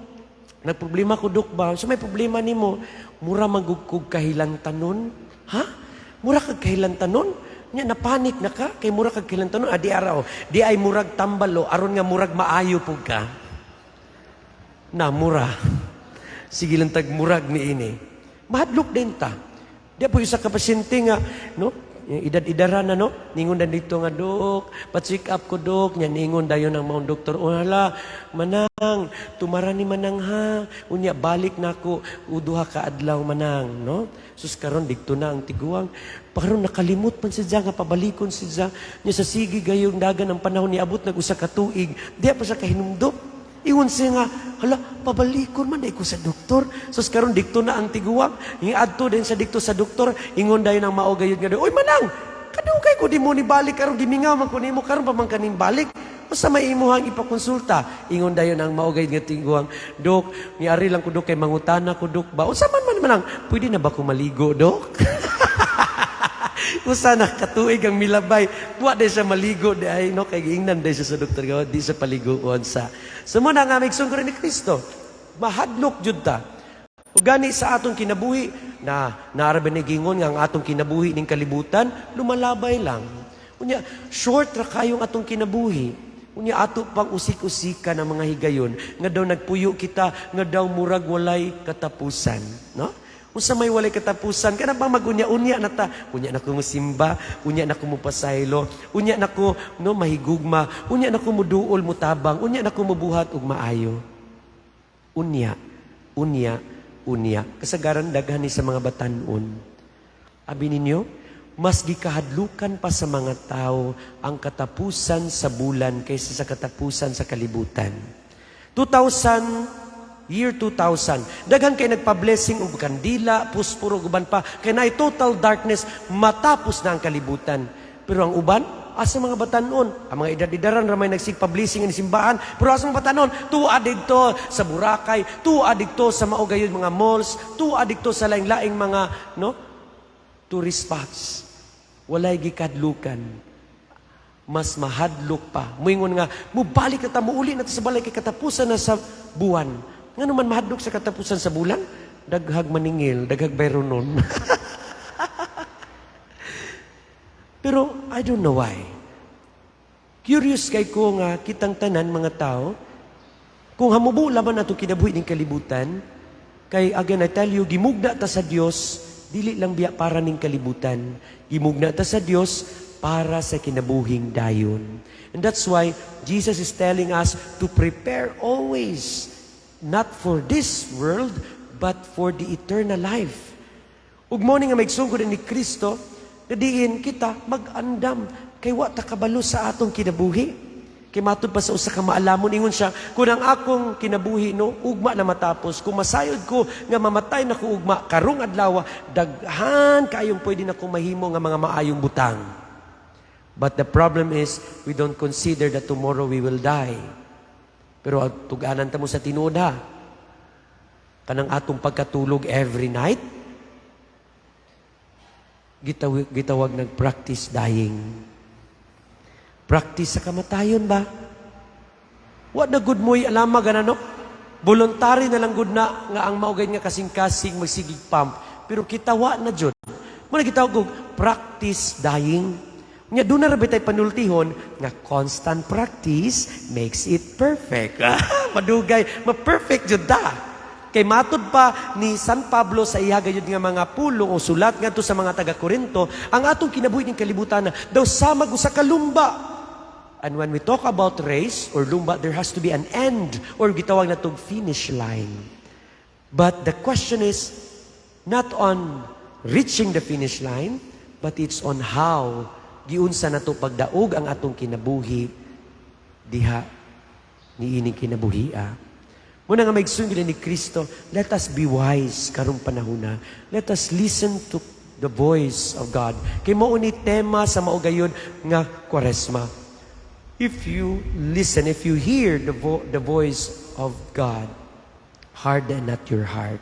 nagproblema ko, dok ba?" "So may problema nimo?" "Mura magugkog kahilantanon." "Ha? Mura kag kahilantanon?" Nya napanik na ka kay mura kag kahilantanon. "Adi araw. Di ay murag tambal o aron nga murag maayo pug ka." Na mura. Sige lang tag murag ni ini. Mahadlok din ta. Di po isa ka pasyente nga, no? Edad-edara na, no? Ningon na dito nga, "Dok, pa-check up ko, dok." Nya ningon dayon ang maong doktor, "O hala, manang, tumara ni manang ha. Unya, balik na ako, uduha ka adlaw, manang," no? Sus, karon didto na ang tiguang. Karon nakalimot man siya nga pabalikon siya. Nya sa sige gayong dagan ang panahon, niabot nag usa ka tuig. Di pa siya kahinumdum. Ingon siya nga, "Hala, pabalikon man ko sa doktor." Sus, karon didto na ang tiguang. Adto din sa didto sa doktor, ingon dayon ang mao gayud nga, "Oy manang, kadugay ko di mo ni balik karon, gimingaw man ko nimo, karon pa man kaning balik. Usa may imuhang ipakonsulta?" Ingon dayon ang mao gayud nga tiguang, "Dok, niari lang ko, dok, kay mangutana ko, dok ba." "Unsa man man, manang?" "Pwede na ba ko maligo, dok?" Usa na katuig ang milabay. Wa day siya maligo di ay, no, kay giingnan day siya sa doktor nga di sa paliguon sa. So mo na nga, mga igsoon ni Kristo. Mahadlok jud ta. Ug gani sa atong kinabuhi na naara ba ni gingon nga ang atong kinabuhi ning kalibutan lumalabay lang. Unya short ra kayong atong kinabuhi. Unya ato pang usik-usikan ang mga higayon nga daw nagpuyo kita nga daw murag walay katapusan, no? Unsa may walay katapusan, kana bang magunya-unya na ta? Unya na ko musimba, unya na ko mupasaylo, unya na ko, no, mahigugma, unya na ko muduol, mutabang, unya na ko mubuhat og maayo. Unya, unya, unya. Kasagaran daghan ni sa mga batanon. Abi ninyo, mas gikahadlukan pa sa mga tao ang katapusan sa bulan kaysa sa katapusan sa kalibutan. 2000, year 2000, daghan kay nagpa-blessing og kandila, puspuro ug uban pa, kay naay total darkness, matapos na ang kalibutan. Pero ang uban, asa mga batanon, ang mga edad-edaran ramay nagsigpa-blessing ang simbahan, pero asa mga batanon, tuwa didto sa Boracay, tuwa didto sa mao gayud mga malls, tuwa didto sa laing-laing mga, no, tourist spots. Walay gikadlukan. Mas mahadlok pa. Muingon nga, mubalik na ta, muuli na ta sa balay kay katapusan na sa buwan. Nga naman mahadlok sa katapusan sa bulan? Daghag maningil, daghag bayronon. Pero I don't know why. Curious kay ko nga kitang tanan mga tao, kung hamubo laman ato kinabuhi ning kalibutan, Kay again, I tell you, gimugna ta sa Dios, dili lang biya para ning kalibutan. Gimugna ta sa Dios para sa kinabuhing dayon. And that's why Jesus is telling us to prepare always, not for this world, but for the eternal life. Ug mao ni nga maigsoon ni Kristo, diin kita mag-andam kay wa ta kabalo sa atong kinabuhi. Kay matud pa sa usa ka maalamon, ingon siya, "Kung ang akong kinabuhi, no, ugma na matapos, kung masayod ko nga mamatay na ko ugma karong adlaw, daghan kaayong pwede na ko mahimo nga mga maayong butang." But the problem is, we don't consider that tomorrow we will die. Pero tug-anan ta mo sa tinuod ha. Kanang atong pagkatulog every night, gitawag nag-practice dying. Practice sa kamatayon ba? Wa na gud mo'y alama gana, no? Voluntary na lang gud na nga ang mao gayud nga kasing-kasing magsigig pump. Pero kita wa na jud. Mao na gitawag og practice dying. Nya doon na ra bitay panultihon nga constant practice makes it perfect. Madugay, ma-perfect jud ta. Kay matud pa ni San Pablo sa iya gayud nga mga pulong o sulat ngadto sa mga taga Korinto, ang atong kinabuhi ning kalibutan na daw sama usa ka lumba. And when we talk about race or lumba, there has to be an end or gitawag natog finish line. But the question is not on reaching the finish line, but it's on how giunsa nato pagdaog ang atong kinabuhi diha niining kinabuhia. Mao na nga maigsoon ni Kristo, let us be wise karong panahona. Let us listen to the voice of God. Kay mao ni tema sa mao gayud nga Kwaresma. If you listen, if you hear the voice of God, harden not your heart.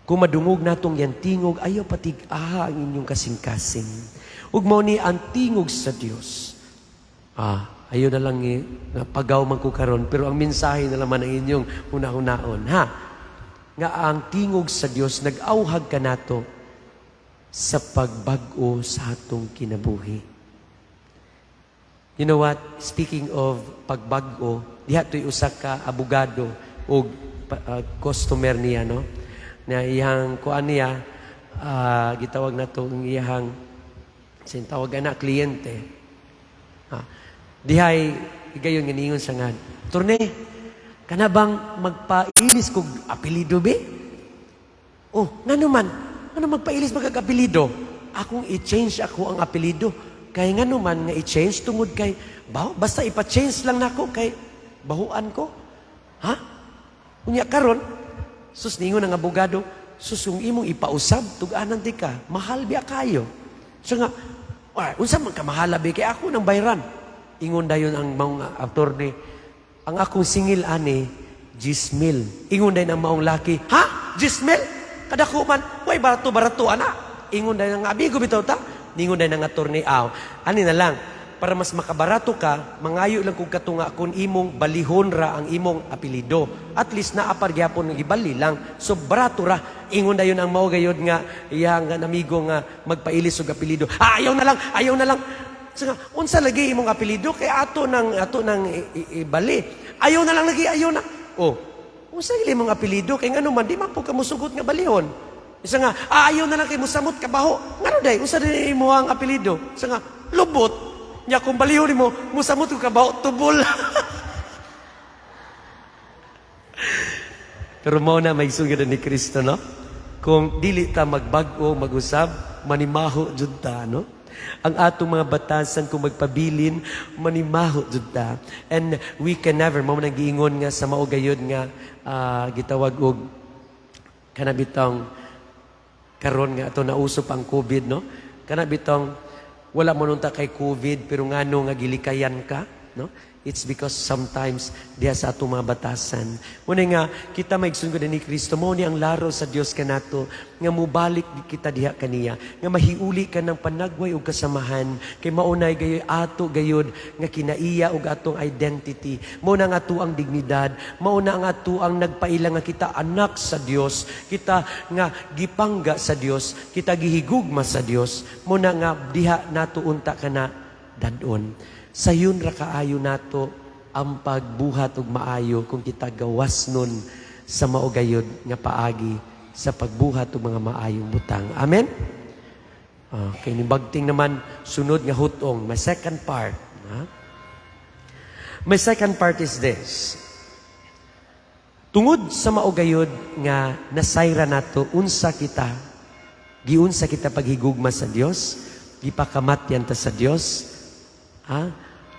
Kung madungog natong iyang tingog, ayaw patig-aha ang inyong kasing-kasing. Ug mao ni ang tingog sa Dios. Ayaw na lang eh, nga pagaw man ko karon, pero ang mensahe na naman ang inyong hunahunaon, ha? Nga ang tingog sa Dios nag-awhag kanato sa pagbag-o sa atong kinabuhi. You know what? Speaking of pagbag-o, diha to'y usa ka abogado o customer niya, no? Na iyang kuan niya, gitawag na to ang iyang sin tawag ana kliyente. Dihay higayon nga niingon siya nga, "Torne, kana bang magpailis kog apelido be?" "Oh, ngano man? Ngano magpailis magag apelido?" "Akong i-change ako ang apelido." "Kay ngano man nga i-change?" "Tungod kay baho, basta ipa-change lang nako kay bahuan ko." "Ha?" Unya karon, sus, ningon ang abogado, "Sus, kung imong ipausab, tug-anan di ka, mahal biya kayo." Siya nga, "Ay, unsa man kamahala bi kay ako nang bayran." Ingon dayon ang maong attorney, "Ang akong singil ani, 10,000." Ingon dayon ang maong laki, "Ha? 10,000? Kadako man, way barato-barato ana." Ingon dayon ang amigo bitaw ta. Ningon dayon ang attorney, "Aw, ani na lang, para mas makabarato ka, mangayo lang kung katunga kung imong balihon ra ang imong apelido. At least naapar gyapon nga gibali lang. So barato ra." Ingon dayon ang mao gayod nga iyang amigo nga magpailis og apelido, "Ah, ayaw na lang, ayaw na lang." So nga, "Unsa lagi imong apelido kay ato nang ibali." "Ayaw na lang lagi, ayaw na." "Oh, unsa gali imong apelido kay ngano man di man po ka musugot nga balihon?" Isa nga, "Ah, ayaw na lang kay musamot kabaho." "Ngano day, unsa din imo ang apelido?" Isa nga, "Lubot. Nya kung balihon nimo, musamot ko kabaho, tubol." Pero mao na may sugod ni Kristo, no? Kung dili ta magbag-o, mag-usab, manimaho jud ta, no? Ang atong mga batasan kung magpabilin, manimaho jud ta. And we can never, mao man ang giingon nga sa mao gayud nga gitawag og kana bitong karon nga ato nauso pa ang COVID, no? Kana bitong wala mo nunta kay COVID pero ngano nga gilikayan ka, no? It's because sometimes diha sa atong mga batasan. Muna nga kita maigsoon ni Kristo, mao ni ang laro sa Dios kanato nga mubalik kita diha kaniya, nga mahiuli ka ng panagway ug kasamahan kay maunay gayoy ato gayod nga kinaiya og atong identity. Mao na nga ato ang dignidad, mao na ang ato ang nagpaila nga kita anak sa Dios, kita nga gipangga sa Dios, kita gihigugma sa Dios. Mao na nga diha nato unta kana dadon. Sayon ra kaayo nato ang pagbuhat og maayo kung kita gawas nun sa sa mao gayud nga paagi sa pagbuhat og mga maayong butang. Amen? Okay, ni bagting naman sunod nga hutong, my second part. Ha? My second part is this. Tungod sa mao gayud nga nasayra nato unsa kita, giunsa kita paghigugma sa Dios, gipakamatyan ta sa Dios, ha?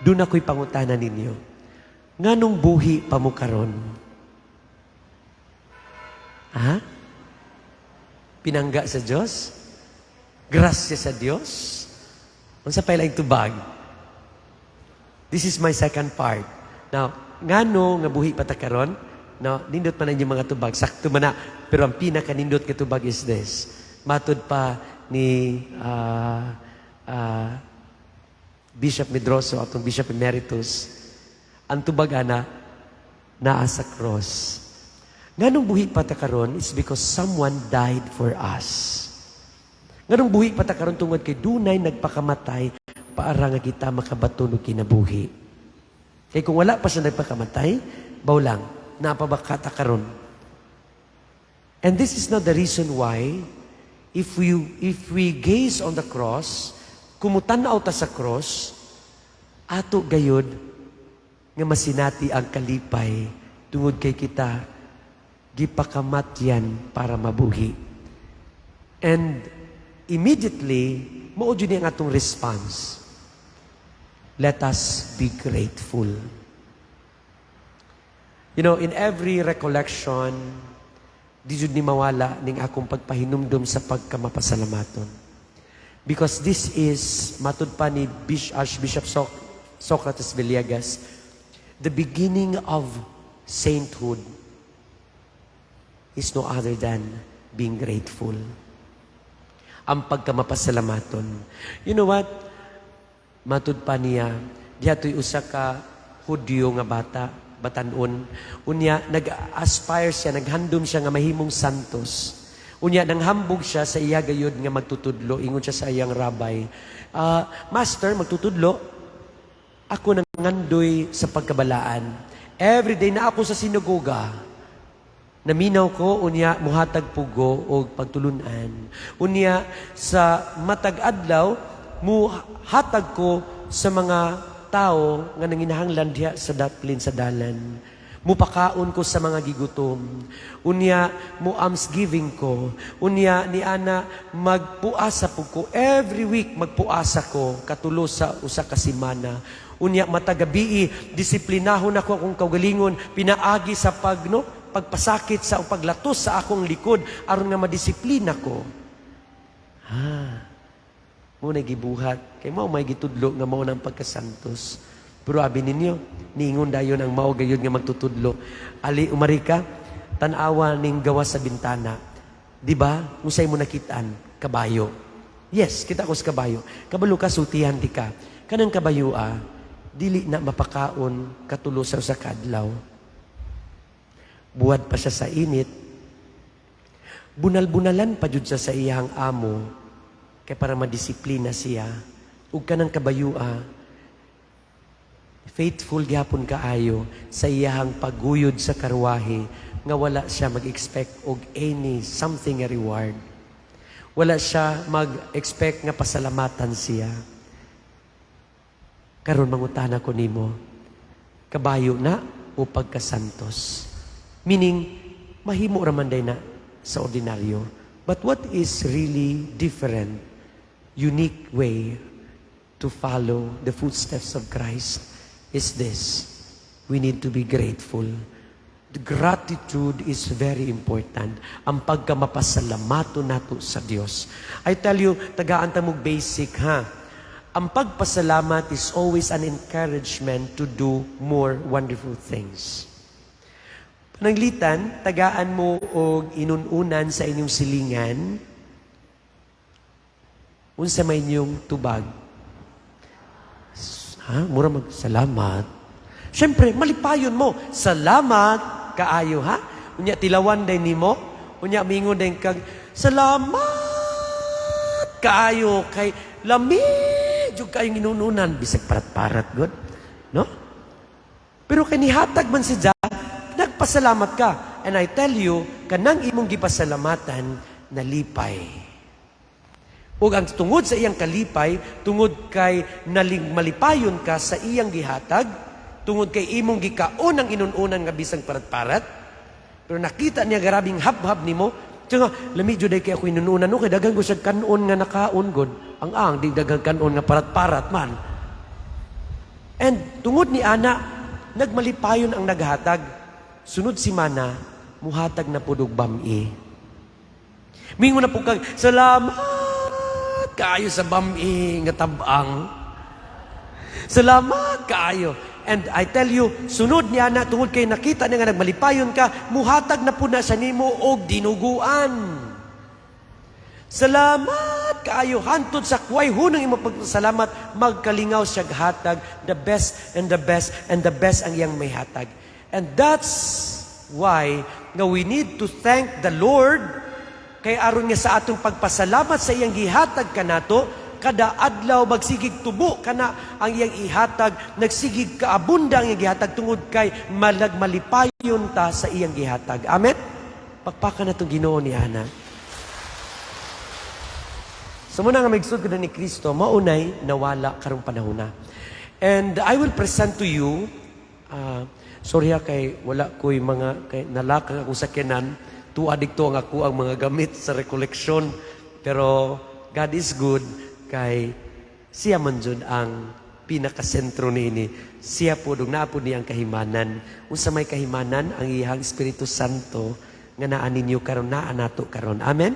Duna ko'y pangutana ninyo. Nganong buhi pa mo karon? Ha? Pinangga sa Dios? Grasya sa Dios? Unsa pa ilang tubag? This is my second part. Now, ngano nga buhi pa ta karon? No, nindot man ang mga tubag, sakto man na. Pero ang pinaka-nindot nga tubag is this. Matud pa ni Bishop Medroso, atong Bishop Emeritus, ang tubag ana, naa sa cross. Nganong buhi pa ta karon is because someone died for us. Nganong buhi pa ta karon tungod kay dunay nagpakamatay para nga kita makabaton og kinabuhi. Kay kung wala pa siya nagpakamatay, baw lang, naa pa ba ta karon? And this is not the reason why if we gaze on the cross, kung mutan-aw ta sa cross, ato gayud nga masinati ang kalipay tungod kay kita gipakamatyan para mabuhi. And immediately, mao jud ni ang atong response. Let us be grateful. In every recollection, di jud ni mawala ning akong pagpahinumdum sa pagkamapasalamaton. Because this is, matud pa ni Archbishop Socrates Villegas, the beginning of sainthood is no other than being grateful. Ang pagkamapasalamaton. You know what? Matud pa niya, diha to'y usa ka Hudyo nga bata, batanon. Unya, nag-aspire siya, naghandom siya nga mahimong santos. Unya, nanghambog siya sa iya gayud nga magtutudlo. Ingon siya sa iyang rabbi, "Ah, Master, magtutudlo, ako nangandoy sa pagkabalaan. Every day na ako sa sinagoga, naminaw ko, unya muhatag pugo og pagtulunan. Unya sa matag adlaw muhatag ko sa mga tao nga nanginahanglan diha sa daplin sa dalan. Mupakaon ko sa mga gigutom. Unya mo almsgiving ko. Unya ni ana magpuasa po ko every week, magpuasa ko katulo sa usa ka semana. Unya matag gabii disiplinahon ako akong kaugalingon pinaagi sa pag no pagpasakit sa o paglatos sa akong likod aron nga madisiplina ko." Ha. Mao na gibuhat kay mao may gitudlo nga mao nang pagkasantos. Pero abi ninyo, niingon dayon ang mao gayud nga magtutudlo. "Ali, umari ka, tan-awa ning gawas sa bintana. Di ba? Unsay mo nakitaan? Kabayo." "Yes, kita ko sa kabayo." "Kabalo ka, sultihan ti ka. Kanang kabayo ah, dili na mapakaon katulo sa usa ka adlaw. Buwad pa siya sa init. Bunal-bunalan pa jud siya sa iyang amo kay para madisiplina siya. Ug kanang kabayo ah, faithful gyapon kaayo sa iyahang pagguyod sa karwahe nga wala siya mag-expect og any something nga reward. Wala siya mag-expect nga pasalamatan siya. Karon mangutana ko nimo, kabayo na o pagkasantos?" Meaning, mahimo raman day na sa ordinaryo. But what is really different, unique way to follow the footsteps of Christ is this. We need to be grateful. The gratitude is very important. Ang pagkamapasalamato nato sa Dios. I tell you, tagaan ta mong basic ha. Ang pagpasalamat is always an encouragement to do more wonderful things. Pananglitan, tagaan mo og inununan sa inyong silingan, unsa may inyong tubag? Ha? Mura mag salamat. Siyempre, malipayon mo. Salamat kaayo, ha? Unya tilawan day nimo. Unya mingon day kag salamat kaayo kay lami jud kayong inununan bisag parat-parat god. No? Pero kay nihatag man si Jah, nagpasalamat ka. And I tell you, kanang imong gipasalamatan, nalipay. Ug ang tungod sa iyang kalipay, tungod kay naling malipayon ka sa iyang gihatag, tungod kay imong gikaon ang inununan nga bisang parat-parat, pero nakita niya grabing habhab nimo, tsaka, lami jud kay ako inununan, no, kay daghan ko siya kanon nga nakaon god. Ang di daghang kanon nga parat-parat man. And tungod ni ana, nagmalipayon ang naghatag. Sunod simana, muhatag na pud og bam-i. Mingon na pud kag, "Salamat kaayo sa bam-i nga tabang. Salamat kaayo." And I tell you, sunod niya na tungod kay nakita niya nga nagmalipayon ka, muhatag na pud na siya nimo og dinuguan. Salamat kaayo, hantod sa kuway hunong imo pagpasalamat, magkalingaw siya hatag the best and the best and the best ang iyang may hatag. And that's why nga we need to thank the Lord, kay aron nga sa atong pagpasalamat sa iyang gihatag kanato kada adlaw, magsigig tubo kana ang iyang ihatag, nagsigig kaabunda ang iyang gihatag tungod kay malagmalipayon ta sa iyang gihatag. Amen. Pakpakan natong Ginoo ni ana. So muna nga magsud ko na ni Kristo, maunay nawala karong panahon na. And I will present to you, sorry ha, kay wala ko'y mga, kay nalakang akong sakyanan, tuwa dikto ang ako ang mga gamit sa recollection. Pero God is good, kay siya man jud ang pinakasentro niini. Siya po, ug naa po niyang kahimanan. Unsa may kahimanan? Ang iyang Espiritu Santo nga naa ninyo karon, naa nato karon. Amen?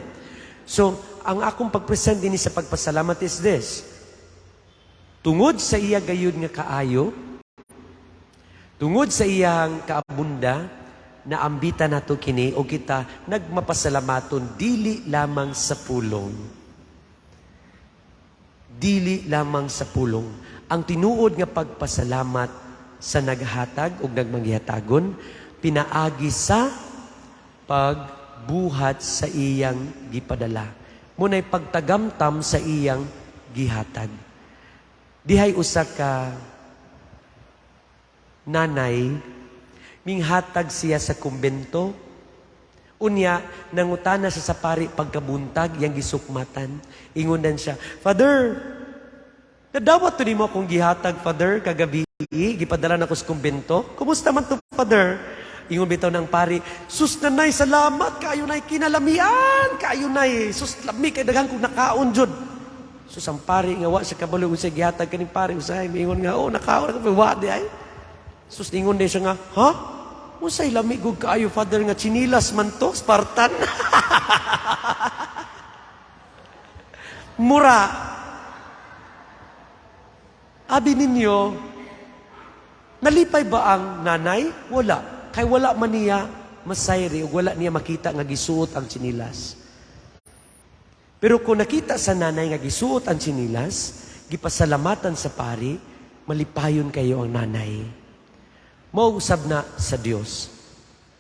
So, ang akong pag-present dinhi sa pagpasalamat is this. Tungod sa iya gayud nga kaayo, tungod sa iyang kaabunda, naambita nato kini o kita nagmapasalamaton dili lamang sa pulong. Dili lamang sa pulong. Ang tinuod nga pagpasalamat sa naghatag o nagmanggihatagon, pinaagi sa pagbuhat sa iyang gipadala. Muna'y pagtagamtam sa iyang gihatag. Dihay usa ka nanay, minghatag siya sa kumbento. Unya, nangutana siya sa pari pagkabuntag, yang gisukmatan. Ingonan siya, "Father, nadawat to nimo akong gihatag, Father, kagabi, gipadala na ko sa kumbento. Kumusta man to, Father?" Ingon bitaw ng pari, "Sus nanay, salamat, kayo nay kinalamian, kayo nay, sus lami, kay daghan kong nakaon jud." Sus, ang pari nga wa siya kabalo unsay gihatag kaning pari, usahay, mingon nga, "Oh, nakaon ka, wa di ay." Sus, ingon din siya nga, "Ha? Unsay lami gud kaayo, Father, nga chinilas man to, Spartan?" Mura. Abi ninyo, nalipay ba ang nanay? Wala. Kay wala man niya masayri ug wala niya makita nga gisuot ang chinilas. Pero kung nakita sa nanay nga gisuot ang chinilas, gipasalamatan sa pari, malipayon kayo ang nanay. Mao usab na sa Dios.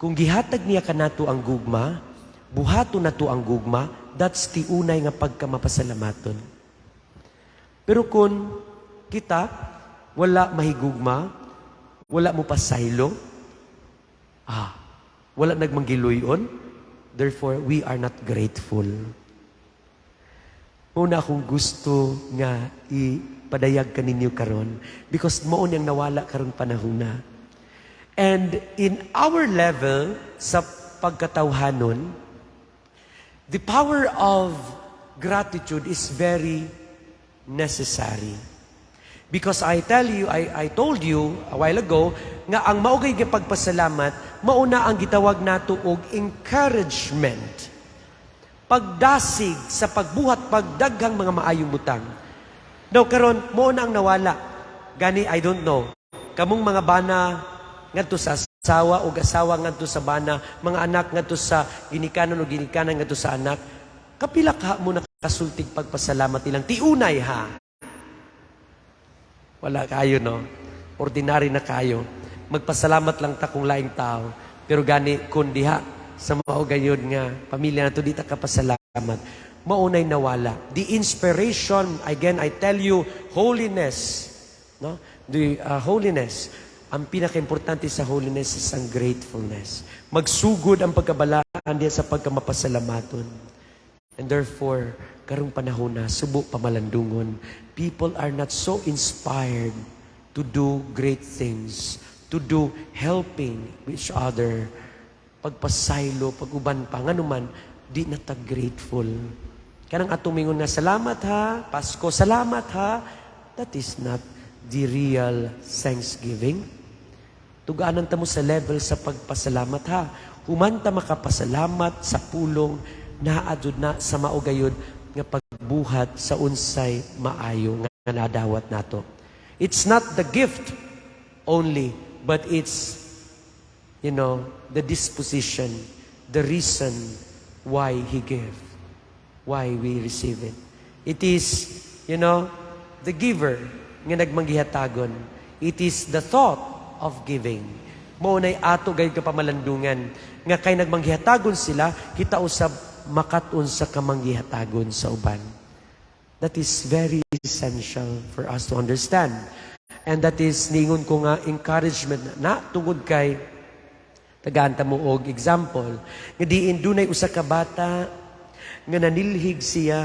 Kung gihatag niya kanato ang gugma, buhato nato ang gugma, that's tiunay nga pagkamapasalamaton. Pero kung kita wala mahigugma, wala mo pasaylo, wala nagmanggiluyon, therefore we are not grateful. Muna akong gusto nga ipadayag kaninyo karon because mao niyang nawala karon panahon na. And in our level sa pagkatawhanon, the power of gratitude is very necessary. Because I tell you, I told you a while ago, nga ang mao gay nga pagpasalamat, mauna ang gitawag nato og encouragement. Pagdasig sa pagbuhat pagdaghang mga maayong butang. Now karon mao na ang nawala. Gani I don't know. Kamong mga bana ngadto sa asawa o asawa ngadto sa bana, mga anak ngadto sa ginikanan o ginikanan ngadto sa anak, kapila ka mo nakasultig pagpasalamat ilang tiunay ha? Wala kayo, no? Ordinary na kayo. Magpasalamat lang ta kung laing tao. Pero gani, kung diha, sa mao gayud nga pamilya nato, di ta kapasalamat. Maunay nawala. The inspiration, again, I tell you, holiness. No? The holiness. Ang pinaka-importante sa holiness is ang gratefulness. Magsugod ang pagkabalaan diya sa pagkamapasalamaton. And therefore, karong panahon na, subo pamalandungon, people are not so inspired to do great things, to do helping each other, pagpasaylo, pag-uban pa, nganuman, di na ta grateful. Kanang atong mingon nga, "Salamat ha, Pasko, salamat ha," that is not the real thanksgiving. Tugaanan ta mo sa level sa pagpasalamat ha. Human ta makapasalamat sa pulong, naa jud na sa mao gayud nga pagbuhat sa unsay maayo nga nadawat nato. It's not the gift only, but it's the disposition, the reason why He gave, why we receive it. It is the giver nga nagmanggihatagon. It is the thought of giving. Mao nay ato gayud kapamalandungan nga kay nagmanggihatagon sila, kita usab makat-on sa kamanggihatagon sa uban. That is very essential for us to understand. And that is, ningon ko nga, encouragement na tungod kay tagaan ta mo og example nga diin dunay usa ka bata nga nanilhig siya,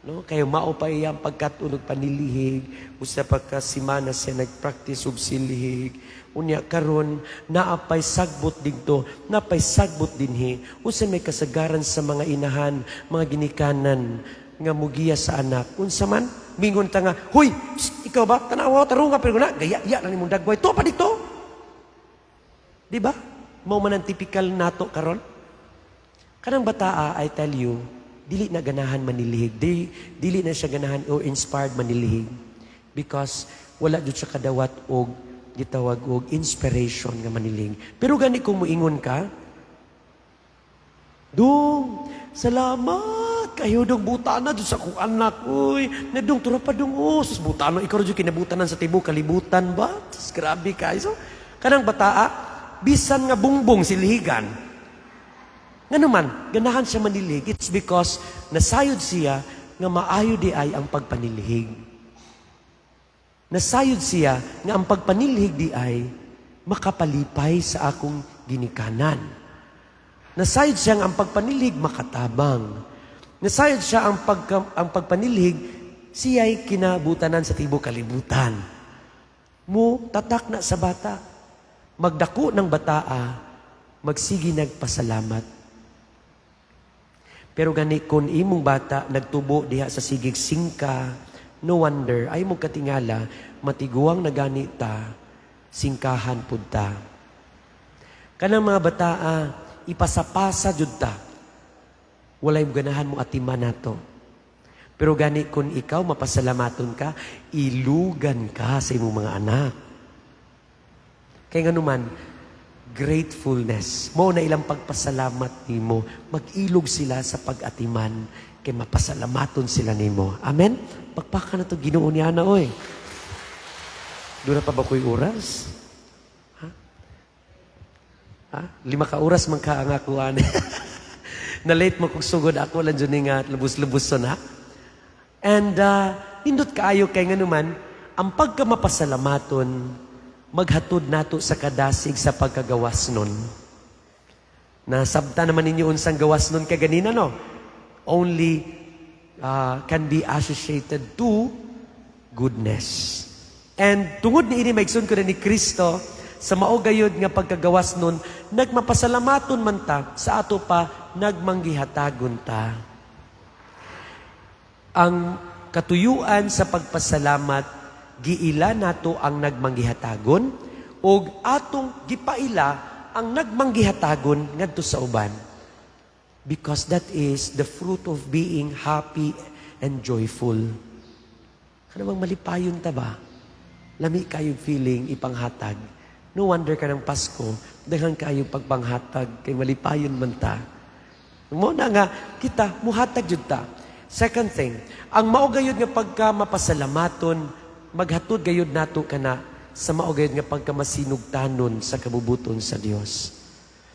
no, kay mao pa iyang pagkat-on og panilhig. Usa pa ka semana siya nagpractice og silhig. Unya karon naapay sagbot didto, napay sagbot dinhi. Usa may kasagaran sa mga inahan, mga ginikanan nga mugiya sa anak, unsa man mingon ta nga, "Huy, psst, ikaw ba, tanawa, tarunga, pero na gaya ya lang nimong dagway to pa dito." Di ba mao man ang typical nato karon? Kanang bataa, I tell you, dili na ganahan manilihig. Dili na siya ganahan o inspired manilihig. Because wala jud siya kadawat og gitawag og inspiration nga manilihig. Pero gani kung muingon ka, "Dong, salamat kayo dong, buta na jud sa akong anak. Uy, na dong, tura pa dong, oh, sus buta na, ikaw jud kinabutanan sa tibuok kalibutan ba? Sus, grabe kayo." So, kanang bataa, bisan nga bungbong silhigan, nga naman, ganahan siya manilhig. It's because nasayod siya nga maayo di ay ang pagpanilhig. Nasayod siya nga ang pagpanilhig di ay makapalipay sa akong ginikanan. Nasayod siya nga ang pagpanilhig makatabang. Nasayod siya ang pagpanilhig siya'y kinabutanan sa tibuok kalibutan. Mo tatak na sa bata. Magdako ng bataa, magsige nagpasalamat. Pero gani kung imong bata nagtubo diha sa sigig singka, no wonder ay mo katingala matiguang na gani ta, singkahan pud ta. Kanang mga bataa, ipasapasa jud ta. Walay mo ganahan mo atiman nato. Pero gani kung ikaw mapasalamaton ka, ilugan ka sa imong mga anak. Kay nganuman, gratefulness. Mao na ilang pagpasalamat nimo. Mag-ilog sila sa pag-atiman kay mapasalamaton sila nimo. Amen? Pagpaka na to Ginoo niya na oy. Duna pa ba ko'y oras? Ha? Ha? 5 ka oras man ka ang akuan. Na-late mo kog sugod, ako lang dyan nga lubos-lubos na. And nindot kaayo kay nganuman, ang pagkamapasalamaton, maghatod nato sa kadasig sa pagkagawas nun. Nasabta naman ninyo unsang gawas nun kaganina, no? Only can be associated to goodness. And tungod ni ini, maigsoon ko na ni Kristo, sa mao gayod nga pagkagawas nun, nagmapasalamaton man ta sa ato pa nagmanggihatagon ta. Ang katuyuan sa pagpasalamat, giila nato ang nagmanggihatagon ug atong gipaila ang nagmanggihatagon ngadto sa uban. Because that is the fruit of being happy and joyful. Kana bang malipayon ta ba? Lami kayo feeling ipanghatag. No wonder ka ng Pasko, daghan kayo pagpanghatag, kay malipayon man ta. Mao na nga, kita, muhatag jud ta. Second thing, ang mao gayud nga pagka mapasalamaton, maghatod gayud nato kana sa mao gayud nga pagka masinugtanon sa kabubuton sa Dios.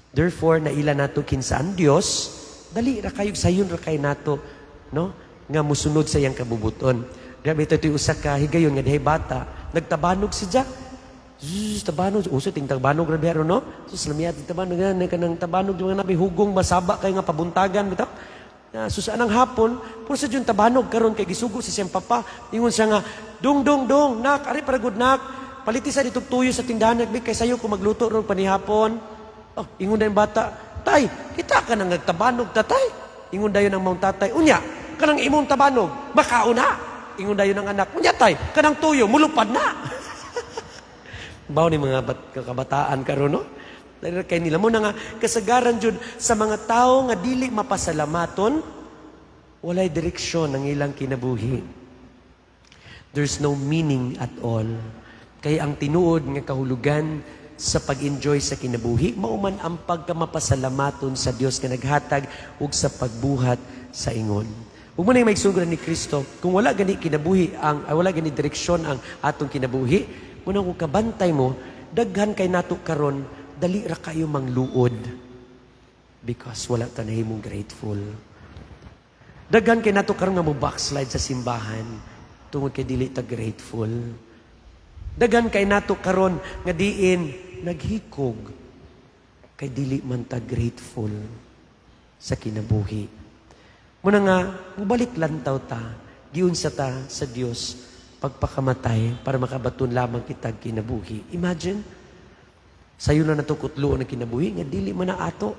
Therefore, naila nato kinsa ang Dios, dali ra kayo, sayon ra kay nato, no? Nga musunod sa iyang kabubuton. Grabe ito usa ka higayon nga dihay bata, nagtabanog si Jack. Zzz, tabanog, uso ting tabanog ra diha no. Sus, lamiya ting tabanog nga kanang tabanog yung mga nabi hugong masaba kay nga pabuntagan bitaw. Na sus, anang hapon, puro sa jud tabanog karon kay gisugo sa siyang papa. Ingon siya nga, "Dong, dong, dong, nak, ari para good nak. Paliti sa ditong tuyo sa tindahan nagbi kay sayo ko magluto ron panihapon." Oh, ingon na yung bata, "Tay, kita ka nang nagtabanog tatay." Ingon dayon ang maong tatay, "Unya, kanang imong tabanog, makauna." Ingon dayon ang anak, "Unya tay, kanang tuyo, mulupad na." Baw ni mga kabataan karon no? Dahil kay nila mo na nga kasagaran jud sa mga tao nga dili mapasalamaton, walay direksyon ang ilang kinabuhi. There's no meaning at all. Kay ang tinuod nga kahulugan sa pag-enjoy sa kinabuhi, mao man ang pagkamapasalamaton sa Dios nga naghatag ug sa pagbuhat sa ingon. Ug mo na yung maigsuonan ni Kristo, kung wala gani kinabuhi ang ay, wala gani direksyon ang atong kinabuhi, muna kung kabantay mo, daghan kay nato karon dali ra kayo mangluod because wala ta nahimong grateful. Daghan kay nato karon nga mo backslide sa simbahan tungod kay dili ta grateful. Daghan kay nato karon nga diin naghikog kay dili man ta grateful sa kinabuhi. Muna nga, mubalik lantaw ta, giunsa ta sa Dios pagpakamatay para makabaton lamang kita kinabuhi. Imagine, sayo na nato kutluon ang kinabuhi nga dili man na ato.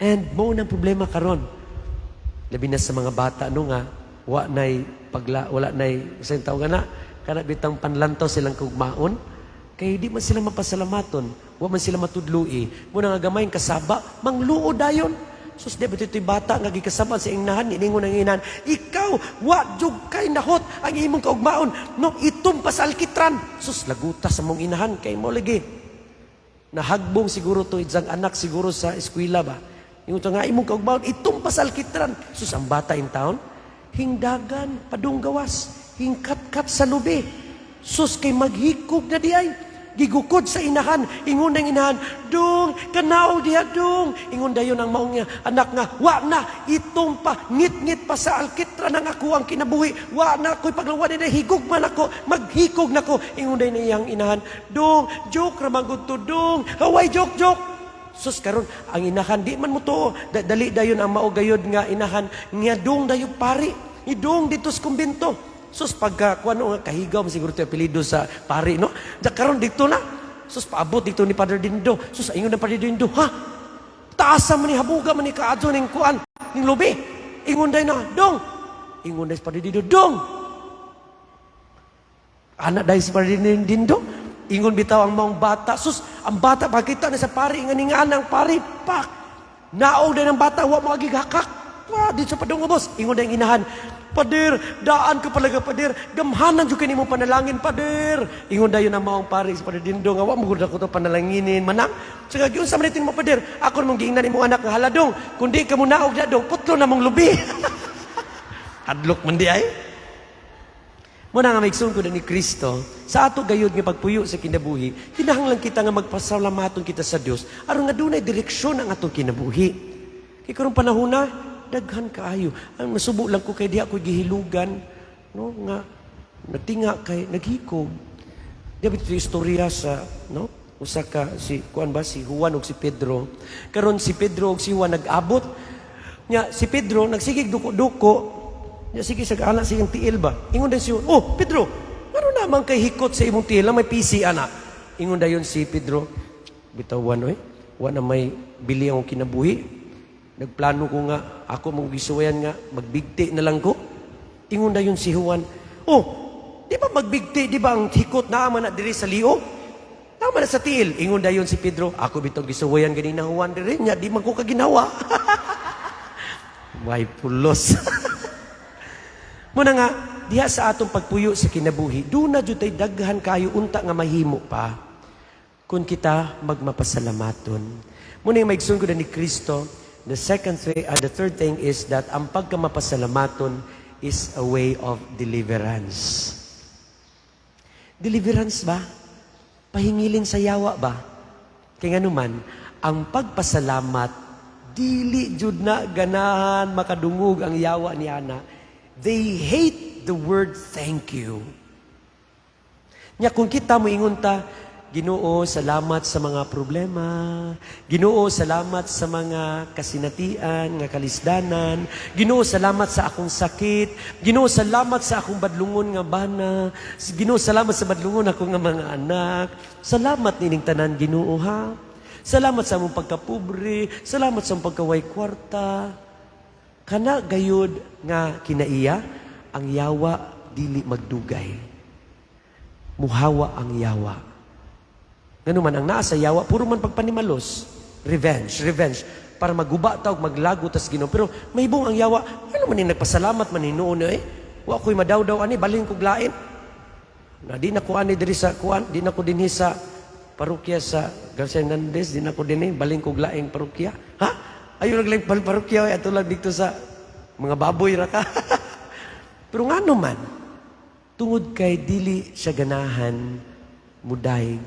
And mao nang problema karon. Labi na sa mga bata no nga wa nay pagla wala nay sa tawag na kana bitang panlantaw silang kaugmaon kay di man sila mapasalamaton, wa man sila matudloi. Muna nga gamay kasaba, mangluo dayon. Sus, di ba ito'y bata nga gikasaba sa inahan, iningon ang inahan, "Ikaw, wa jud kay nahot ang imong kaugmaon, no, itom pa sa alkitran." Sus, laguta sa mong inahan, kay mo lagi. Nahagbong siguro to isang anak siguro sa eskwela ba. Yung to nga imong kaugmaon, itom pa sa alkitran. Sus, ang bata in town, hingdagan, padunggawas, hingkat-kat sa lubi. Sus, kay maghikog na di ay. Gigukod sa inahan, ingon ng inahan, "Dong, kanaog diha dong." Ingon dayon ang maong nga anak nga, "Wa na, itom pa, ngit-ngit pa sa alkitran ang ako ang kinabuhi. Wa na ako'y paglawan na higog man ako, maghikog na ko." Ingon dayon iyang inahan, "Dong, joke ra man gud to dong, haway joke, joke." Sus, karon ang inahan di man mo to dali dayon ang mao gayod nga inahan nga dong dayon pari idong dito sa kumbento. Sus, pagka kuano nga kahigaw man siguro to apelyido sa pari no. Da karon dito na. Sus, paabot dito ni Padre Dindo. Sus, ingon ng Padre Dindo, "Ha? Taasa man ni habuga man ni kaadto ning kuan ning lubi." Ingon day na, "Dong." Ingon day si Padre Dindo, "Dong." Anak dahil si Padre Dindo. Ingon bitaw ang maong bata. Sus, ang bata pagkita na sa pari, ingon nga ang pari, pak. Naog din ang bata, wa mo gihakak. Wah, dito sa padung boss. Ingon na inahan, "Pader, daan ka palaga, pader. Gamhanan jud kini mo panalangin, pader." Ingon dayon ang maong pari sa Padre Dindo nga, "Wa mo gud ako to panalanginin manang. Saka giunsa man itin mo, pader? Ako mong giingnan imong anak nga haladong. Kung di ka mo naog dong, putlo na mong lubi." Hadlok man di ay. Muna nga maigsoon ko na ni Kristo, sa ato gayud nga pagpuyo sa kinabuhi, kinahanglan kita nga magpasalamaton kita sa Dios aron nga dunay direksyon ang atong kinabuhi. Kay karong panahon na, daghan kaayo. Ang masubo lang ko kay diha ko gihilugan, no, nga nagtinga kay naghikog. Di ba ito istorya sa, no? Usa ka si kuan ba si Juan ug si Pedro. Karon si Pedro ug si Juan nag-abot. Nya si Pedro nagsigig duko-duko. Nya sige sa ana siyang tiil ba. Ingon din si Juan, "Oh, Pedro, ngano naman kay hikot sa imong tiil, may PC ana?" Ingon dayon si Pedro, "Bitaw oy, wa na may bili ang kinabuhi. Nagplano ko nga ako mong gisuwayan nga magbigti na lang ko." Ingon dayon si Juan, "Oh, di ba magbigti, di ba ang hikot naa man na diri sa liog? Tama na sa tiil." Ingon dayon si Pedro, "Ako bitaw gisuwayan ganina Juan diri nya di man ko kaginawa." Way pulos. Muna nga, diha sa atong pagpuyo sa kinabuhi, duna jud tay daghan kayo unta nga mahimo pa kung kita magmapasalamaton. Muna yung maigsoon ko na ni Kristo, the second thing, the third thing is that ang pagkamapasalamaton is a way of deliverance. Deliverance ba? Pahingilin sa yawa ba? Kaya nga naman, ang pagpasalamat, dili jud na ganahan makadungog ang yawa ni ana. They hate the word "thank you." Nya kung kita moingon ta, "Ginoo, salamat sa mga problema. Ginoo, salamat sa mga kasinatian, nga kalisdanan. Ginoo, salamat sa akong sakit. Ginoo, salamat sa akong badlungon nga bana. Ginoo, salamat sa badlungon ako nga mga anak. Salamat nining tanan, Ginoo, ha. Salamat sa among pagkapobre, salamat sa among pagkaway kwarta." Kana gayud nga kinaiya, ang yawa dili magdugay. Muhawa ang yawa. Ngano man ang naa sa yawa, puro man pagpanimalos. Revenge, revenge. Para maguba ta og maglago tas Ginoo. Pero mahibong ang yawa, ano man ni nagpasalamat man hinuon eh. Wa ko'y madawdaw ani, balhin kog lain. Na di na ko ani diri sa kuan, di na ko dinhi sa parokya sa Garcia Hernandez, di na ko dinhi, balhin kog laing parokya. Ha? Ayo naglaing parokya, ay ato lang dito sa mga baboy ra ka. Pero ngano man, tungod kay dili siya ganahan mudayeg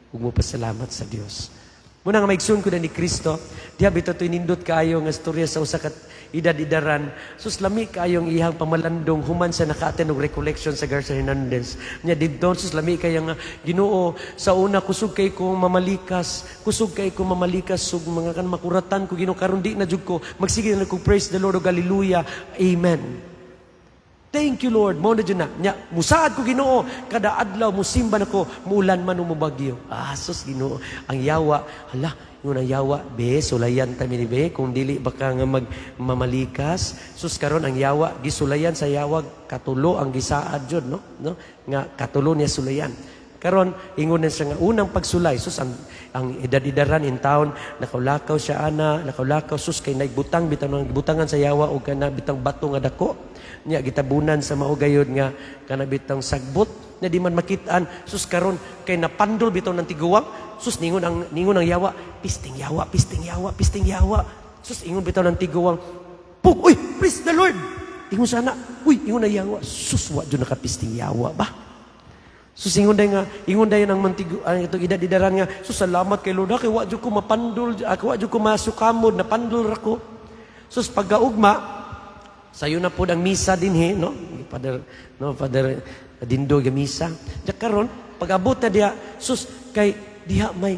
ug mopasalamat sa Dios. Muna nga maigsoon ko na ni Kristo, diha bitaw to'y nindot kaayo nga storya sa usa ka edad-edaran. Sus, lami kaayong iyang pamalandong human sa naka-attend og recollection sa Garcia Hernandez. Nya didto, sus, lami kaya nga, "Ginoo, sa una kusog kay ko mamalikas, kusog kay ko mamalikas ug mga kan makuratan ko, Ginoo, karon di na jud ko, magsige na ko praise the Lord ug hallelujah. Amen. Thank you, Lord." Mo na dyan na. Nya, musaad ko, Ginoo, kada adlaw musimba nako, muulan man o mubagyo. Ah, sus, Ginoo. Ang yawa, hala, yung ang yawa, be, sulayan ta mi ni be, kung dili baka nga mag mamalikas. Sus, karon ang yawa, gisulayan sa yawa, katulo ang gisaad jud, no? No? Nga katulo niya sulayan. Karon ingon na siya nga unang pagsulay, sus, ang edad-edaran in town, nakaulakaw siya ana, nakaulakaw, sus, kay naigbutang bitaw nang gibutangan sa yawa og kana bitang bato nga dako. Nya gitabunan sa mao gayod nga kana bitang sagbot na di man makitaan. Sus, karon kay napandol bitaw ng tiguwang. Sus, ningon ang yawa, "Pisting yawa, pisting yawa, pisting yawa." Sus, ingon bitaw ng tiguwang, "Pug, uy, praise the Lord." Ingon sana, uy, ingon ang yawa, "Sus, wa jud nakapisting yawa ba?" Sus, ingon day ang mantigo, ang itong edad-edaran nga, "So salamat kay Lord, ha, kay wa jud ko mapandol, wa jud ko masukamod, napandol ra ko." Sus, pagkaugma, sayo na pod ang misa dinhi, no? Father, no, Father Dindo ga misa. Diya karon, pag-abot na diha, sus, kay diha may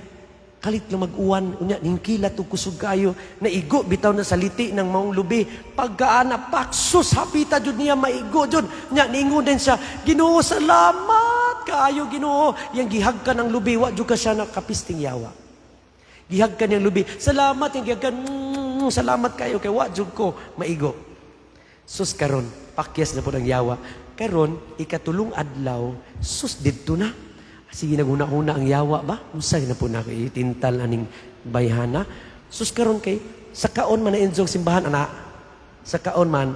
kalit lang mag-uwan, unya ningkilat og kusog kayo, naigo bitaw na sa liti ng maong lubi. Pagkaana pak, sus, hapita jud niya maigo jud. Nya ningon din siya, "Ginoo, salamat kaayo, Ginoo." Yang gihagkan ng lubi, wa jud ka siya nakapisting yawa. Gihagkan niyang lubi. Salamat yung gihagkan. Salamat kayo kay wa jud ko maigo. Sus, karon, pakyas na po ng yawa. Karon, ikatulong adlaw, sus, didto na. Sige, naguna-una ang yawa ba? Unsa na po na itintal aning bayhana? Sus, karon kay sa kaon man na enjong simbahan ana. Sa kaon man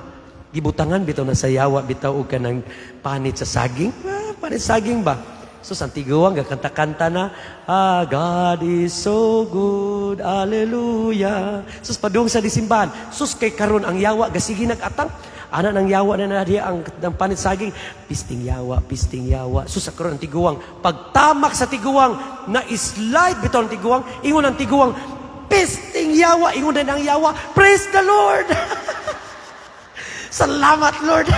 gibutangan bitaw na sa yawa bitaw og kanang panit sa saging. Ah, panit saging ba? Sus, ang tiguang gakanta-kanta na, "Ah, God is so good, hallelujah." Sus, padung sa disimbahan. Sus, kay karon ang yawa gasigi nag-atang. Ana ng yawa na na diya ang panit saging. Pisting yawa, pisting yawa. Sus, karon ang tiguang. Pagtamak sa tiguang, na slide bitaw ang tiguang, ingon ang tiguang, "Pisting yawa," ingon din ang yawa, "Praise the Lord. Salamat, Lord."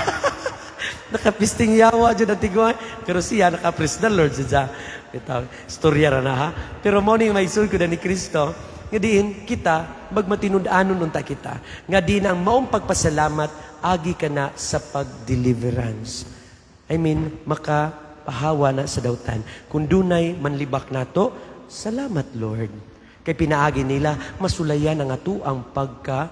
Nakapisting yawa dyan ang tiguang. Pero siya, naka-praise the Lord siya. Ito, storya ra na ha. Pero mo ning maigsoon ko na ni Kristo, nga diin kita, magmatinud-anon unta kita. Nga diin ang maong pagpasalamat, agi ka na sa pag-deliverance. I mean, makapahawa na sa dautan. Kung dunay manlibak nato, salamat, Lord. Kay pinaagi nila, masulayan ang ato ang pagka,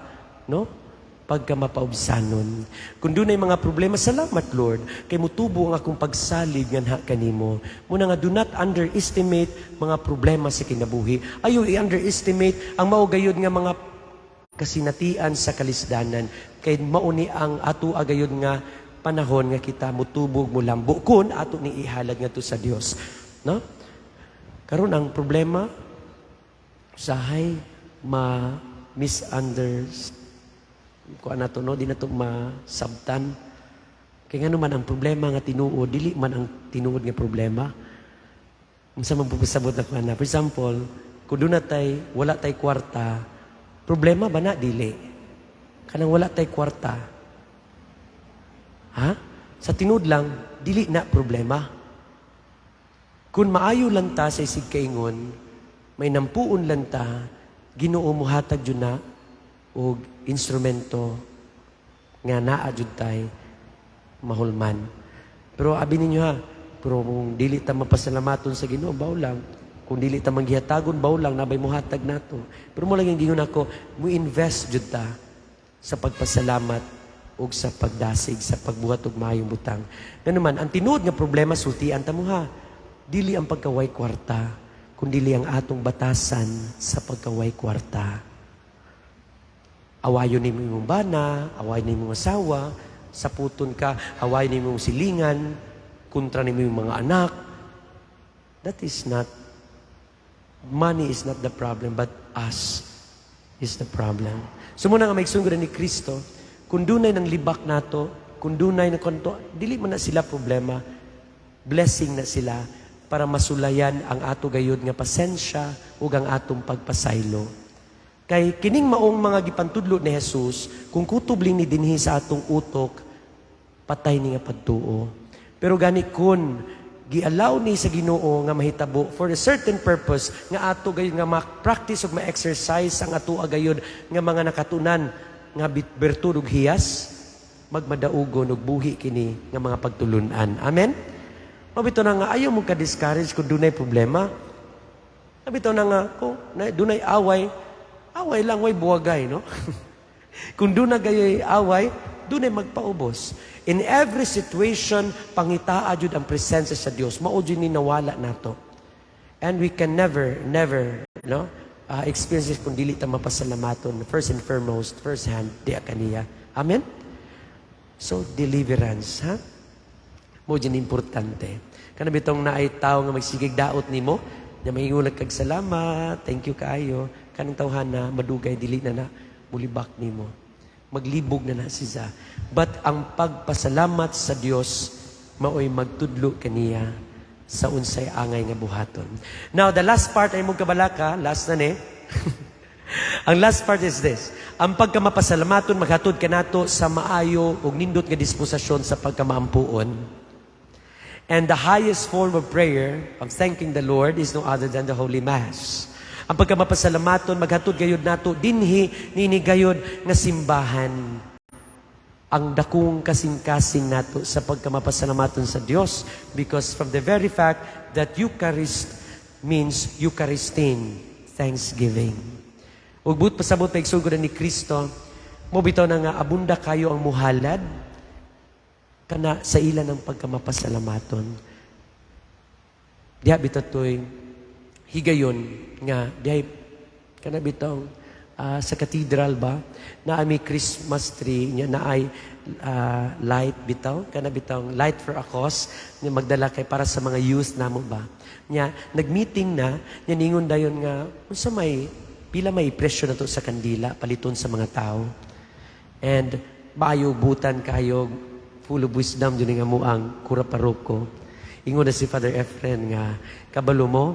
no? Pagka mapaubsanon. Kung dunay mga problema, salamat, Lord. Kay mutubo ang akong pagsalig nganha kanimo. Muna nga do not underestimate mga problema sa kinabuhi. Ayo i-underestimate ang mao gayud nga mga kasinatian sa kalisdanan. Kay mauni ang ato agayod nga panahon nga kita mutubog mulambo kun ato ni ihalad ngadto sa Dios. No? Karon ang problema usahay ma misunderstand kuan nato, no, di nato masabtan kay ngano man ang problema nga tinuod dili man ang tinuod nga problema. Unsa man pupasabot na kuan na, for example, kung doon na tay wala tay kwarta, problema ba na dili kanang wala tay kwarta, ha? Sa tinuod lang, dili na problema. Kung maayo lang ta sa isig kaingon, may nampuon lang ta, Ginoo muhatag jud na og instrumento nga naa jud tay mahulman. Pero abi ninyo ha, pero kung dili ta mapasalamaton sa Ginoo, baw lang. Kung dili ta manggihatagon, baw lang, nabay muhatag nato. Pero mo lang yung gingon ako, mo invest jud ta sa pagpasalamat ug sa pagdasig, sa pagbuhat og maayong butang. Ngano man, ang tinuod nga problema, sultian ta mo ha, dili ang pagkaway kwarta, kundi ang atong batasan sa pagkaway kwarta. Awayon nimo imong bana, awayon nimo imong asawa, saputon ka, awayon nimo imong silingan, kontra nimo imong mga anak. That is not, money is not the problem, but us is the problem. So muna nga maigsoon ni Kristo, kung dunay ng libak nato, kung dunay ng konto, dili man na sila problema, blessing na sila para masulayan ang ato gayud nga pasensya ug ang atong pagpasaylo. Kay kining maong mga gipantudlo ni Jesus, kung kutob ni dinhi sa atong utok, patay ni nga pagtuo. Pero gani kun gialaw ni sa Ginoo nga mahitabo for a certain purpose nga ato gayud nga ma-practice ug ma-exercise ang ato gayud nga mga nakatunan nga bertud ug hiyas, magmadaugon ug buhi kini nga mga pagtulunan. Amen. Mao bitaw na nga ayaw mo ka-discourage kung dunay problema. Mao bitaw na nga kung dunay away, away lang, way buwagay, no? Kung dunay gayoy away, dunay magpaubos. In every situation, pangitaa jud ang presensya sa Dios. Mao jud ni nawala nato. And we can never, never, no, experience it kung dili ta mapasalamaton. First and foremost, first hand, di kaniya. Amen? So, deliverance, ha? Mao jud importante. Kana bitong naay tao nga magsigig daot nimo, nya maingon kag salamat, thank you kaayo. Kanang tawhana madugay dili na na mulibak nimo. Maglibog na na siya. But ang pagpasalamat sa Dios maoy magtudlo kaniya sa unsay angay nga buhaton. Now, the last part ay mong kabalaka, last na ni. Ang last part is this. Ang pagkamapasalamaton maghatod kanato sa maayo ug nindot nga disposisyon sa pagkamaampuon. And the highest form of prayer of thanking the Lord is no other than the Holy Mass. Ang pagkamapasalamaton maghatod gayud nato dinhi nini gayud nga simbahan. Ang dakong kasing-kasing nato sa pagkamapasalamaton sa Dios, because from the very fact that Eucharist means Eucharistine, thanksgiving. Ug buot pasabot pa, igsoon ni Kristo, mo bitaw na nga abunda kayo ang muhalad kana sa ila ng pagkamapasalamaton. Diha bitaw to'y higayon nga dihay kana bitong sa cathedral ba na may Christmas tree nya na ay light bitaw, kana bitong light for a cause nga magdala kay para sa mga youth namo ba. Nya nagmeeting na nya, ningon dayon nga unsa may pila may presyo na to sa kandila paliton sa mga tao. And maayo butan kayo, full of wisdom jud nga mo ang kura paroko. Ingon na si Father Efren nga kabalo mo,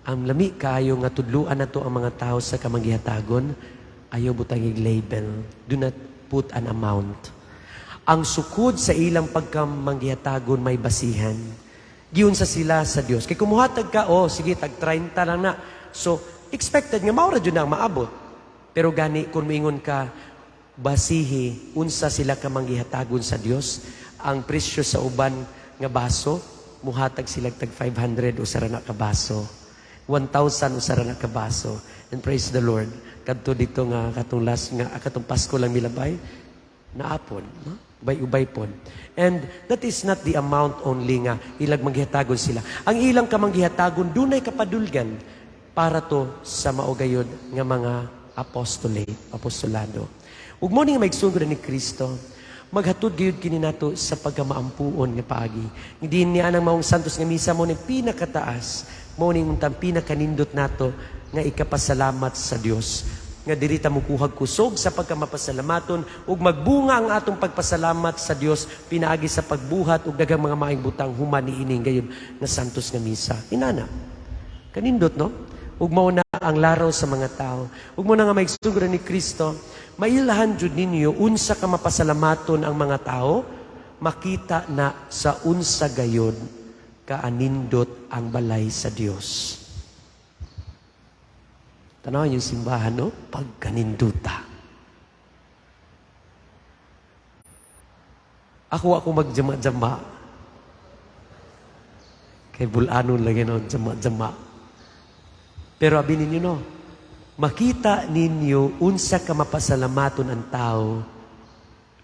ang lami kaayo nga tudluan nato ang mga tao sa kamanggihatagon, ayaw butangig label. Do not put an amount. Ang sukod sa ilang pagkamanggihatagon may basihan. Giunsa sila sa Dios. Kay kumuhatag ka, oh, sige, tag 30 lang na. So, expected nga maura jud na ang maabot. Pero gani, kung moingon ka, basihi, unsa sila ka manggihatagon sa Dios, ang presyo sa uban nga baso, muhatag sila tag 500 usa ra na ka baso. 1,000 usa ra na ka baso. And praise the Lord. Kadto dito nga katong last nga katong Pasko lang milabay, naapon, no? Ubay-ubay pon. And that is not the amount only nga ilag manggihatagon sila. Ang ilang kamanggihatagon dunay kapadulgan para to sa maugayod nga mga apostolate, apostolado. Ug mo ni nga maigsoon ni Kristo, maghatod gayud kini nato sa pagkamaampuon nga paagi. Hindi niya ang maong santos nga misa mo ni pinakataas, mo ni untang pinakanindot nato nga ikapasalamat sa Dios nga diri ta mukuhag kusog sa pagkamapasalamaton ug magbunga ang atong pagpasalamat sa Dios pinaagi sa pagbuhat og daghang mga maayong butang human niining gayud nga santos nga misa. Inana. Kanindot, no? Ug mao na ang laraw sa mga tao. Ug mo na nga maigsoon ni Kristo, mailhan jud ninyo unsa ka mapasalamaton ang mga tao, makita na sa unsa gayod Kaanindot ang balay sa Dios. Tanawan yung simbahan, no? Pagkaninduta. Ako magjama-jama. Kay bulanon lagi, no, jama-jama. Pero abi ninyo, no, makita ninyo unsa ka mapasalamaton ang tao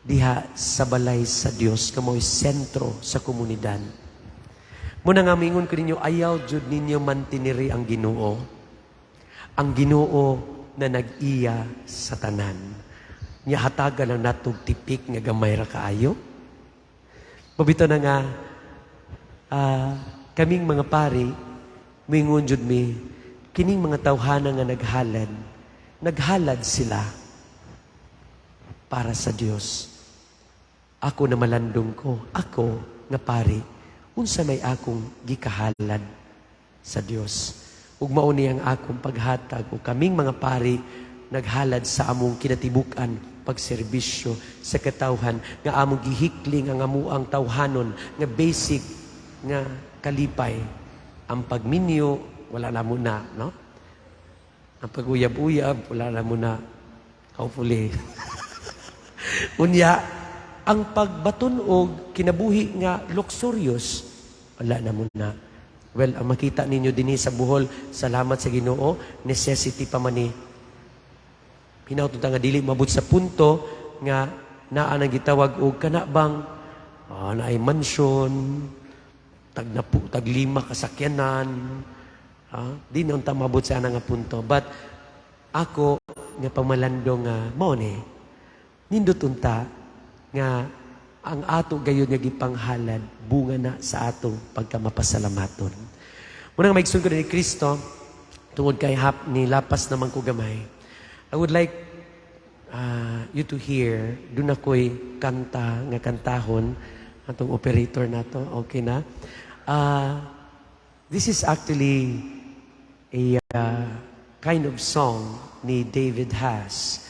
diha sa balay sa Dios nga mao'y sentro sa komunidad. Muna nga mingon ko ninyo, ayaw jud ninyo mantineri ang Ginoo. Ang Ginoo na nag-iya sa tanan. Nya hatagan lang natog tipik nga gamay ra kaayo. Mabito na nga kaming mga pari, mingon jud mi, kining mga tawhana nga naghalad, naghalad sila para sa Dios. Ako na malandong ko, ako nga pari, unsa may akong gikahalad sa Dios? Ug mao ni ang akong paghatag ug kaming mga pari naghalad sa among kinatibuk-an pagserbisyo sa katawhan nga among gihikling ang amuang tawhanon nga basic nga kalipay. Ang pagminyo, wala na muna, no? Ang pag-uyab-uyab, wala na muna. Hopefully. Unya, ang pagbaton og kinabuhi nga luxurious, wala na muna. Well, ang makita ninyo dinhi sa Bohol, salamat sa Ginoo, necessity pa man ni. Hinaut nga dili mabot sa punto nga naa nang gitawag og kana bang naay mansion, tag napu, tag lima kasakyanan, di na unta mabot sa ana nga punto. But ako nga pamalandong nga mao ni nindot unta nga ang ato gayud nga gipanghalad bunga na sa ato pagkamapasalamaton. Muna nga maigsoon ko ni Kristo, tungod kay hap ni lapas naman ko gamay. I would like you to hear, duna ko'y kanta nga kantahon, atong operator nato, okay na. This is actually a kind of song ni David Haas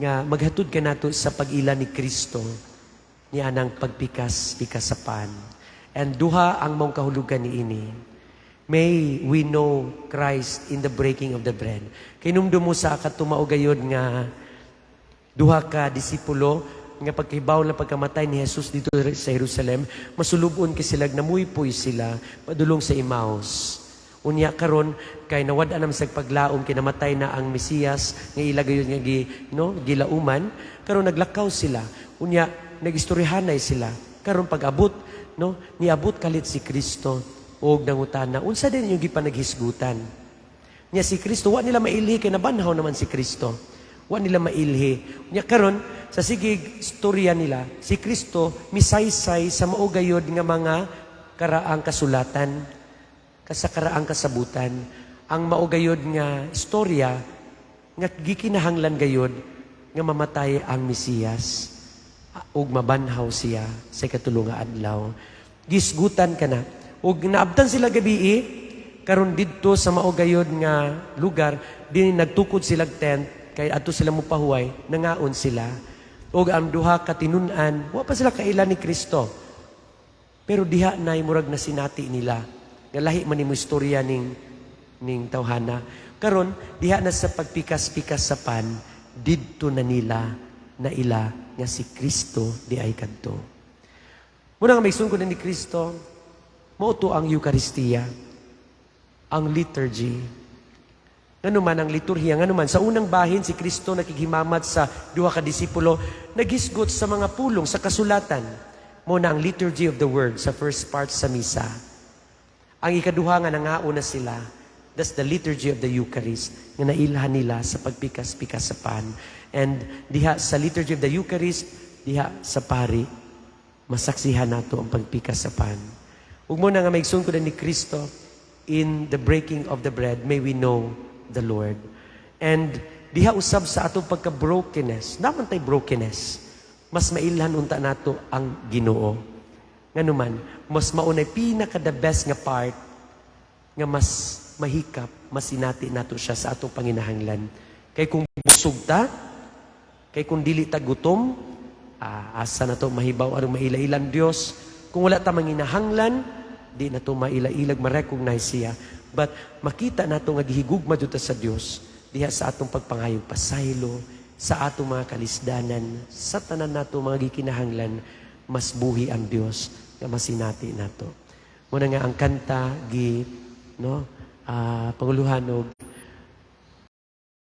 nga maghatod ka nato sa pag-ila ni Kristo ni anang pagpikas-pikas sa pan. And duha ang maong kahulugan ni ini. May we know Christ in the breaking of the bread. Kinumdum mo sa katumao gayod nga duha ka disipulo nga pagkahibaw na pagkamatay ni Jesus dito sa Jerusalem, masulubon kay sila, namuypoy sila padulong sa Emmaus. Unya karon kay nawad-an naman sa paglaom kinamatay na ang Mesiyas nga ila gayud nga gi, no, gilauman, karon naglakaw sila. Unya nagistoryahanay sila. Karon pag-abot, no, niabot kalit si Kristo og nangutana, "Unsa din yung gipanaghisgutan?" Nya si Kristo wa nila mailhi kay nabanhaw naman si Kristo. Wa nila mailhi. Nya karon sa sige istorya nila, si Kristo misaysay sa mao gayod nga mga karaang kasulatan, sa karaang kasabutan, ang mao gayod nga istorya nga gikinahanglan gayod nga mamatay ang Mesiyas ug mabanhaw siya sa ikatulo nga adlaw. Gisgutan ka na. Ug naabtan sila gabi karon didto sa mao gayod nga lugar, din nagtukod sila tent kay adto sila mopahuway, nangaon sila. Ug ang duha ka tinun-an, wa pa sila kaila ni Kristo. Pero diha na murag na sinati nila. Nga lahi man nimo istorya ning tawhana. Karon diha na sa pagpikas-pikas sa pan, didto na nila na ila nga si Kristo di ay kadto. Muna nga maigsoon ko na ni Kristo, mao to ang Eucharistia, ang liturgy. Ngano man ang liturhiya, ngano man sa unang bahin si Kristo nakighimamat sa duha ka disipulo, naghisgot sa mga pulong sa kasulatan. Mao na ang liturgy of the word sa first part sa misa. Ang ikaduha nga nangaon na sila, that's the liturgy of the Eucharist, nga nailhan nila sa pagpikas-pikas sa pan. And diha sa liturgy of the Eucharist, diha sa pari, masaksihan nato ang pagpikas sa pan. Ug mo na nga maigsoon ko na ni Kristo, in the breaking of the bread, may we know the Lord. And diha usab sa atong pagka-brokenness, naman tay brokenness, mas mailhan unta nato ang Ginoo. Nganuman, mas maunay pinaka the best nga part nga mas mahikap, mas sinati nato siya sa atong panginahanglan. Kay kung busog ta, kay kung dili ta gutom, asa na to mahibaw anong mailailan Dios. Kung wala ta manginahanglan, Di nato maila-ilag ma-recognize siya. But makita nato nga gihigugma jud ta sa Dios diha sa atong pagpangayog pasaylo, sa atong mga kalisdanan, sa tanan nato mga gikinahanglan, mas buhi ang Dios nga masinati nato. Muna nga ang kanta gi, no, panguluhan og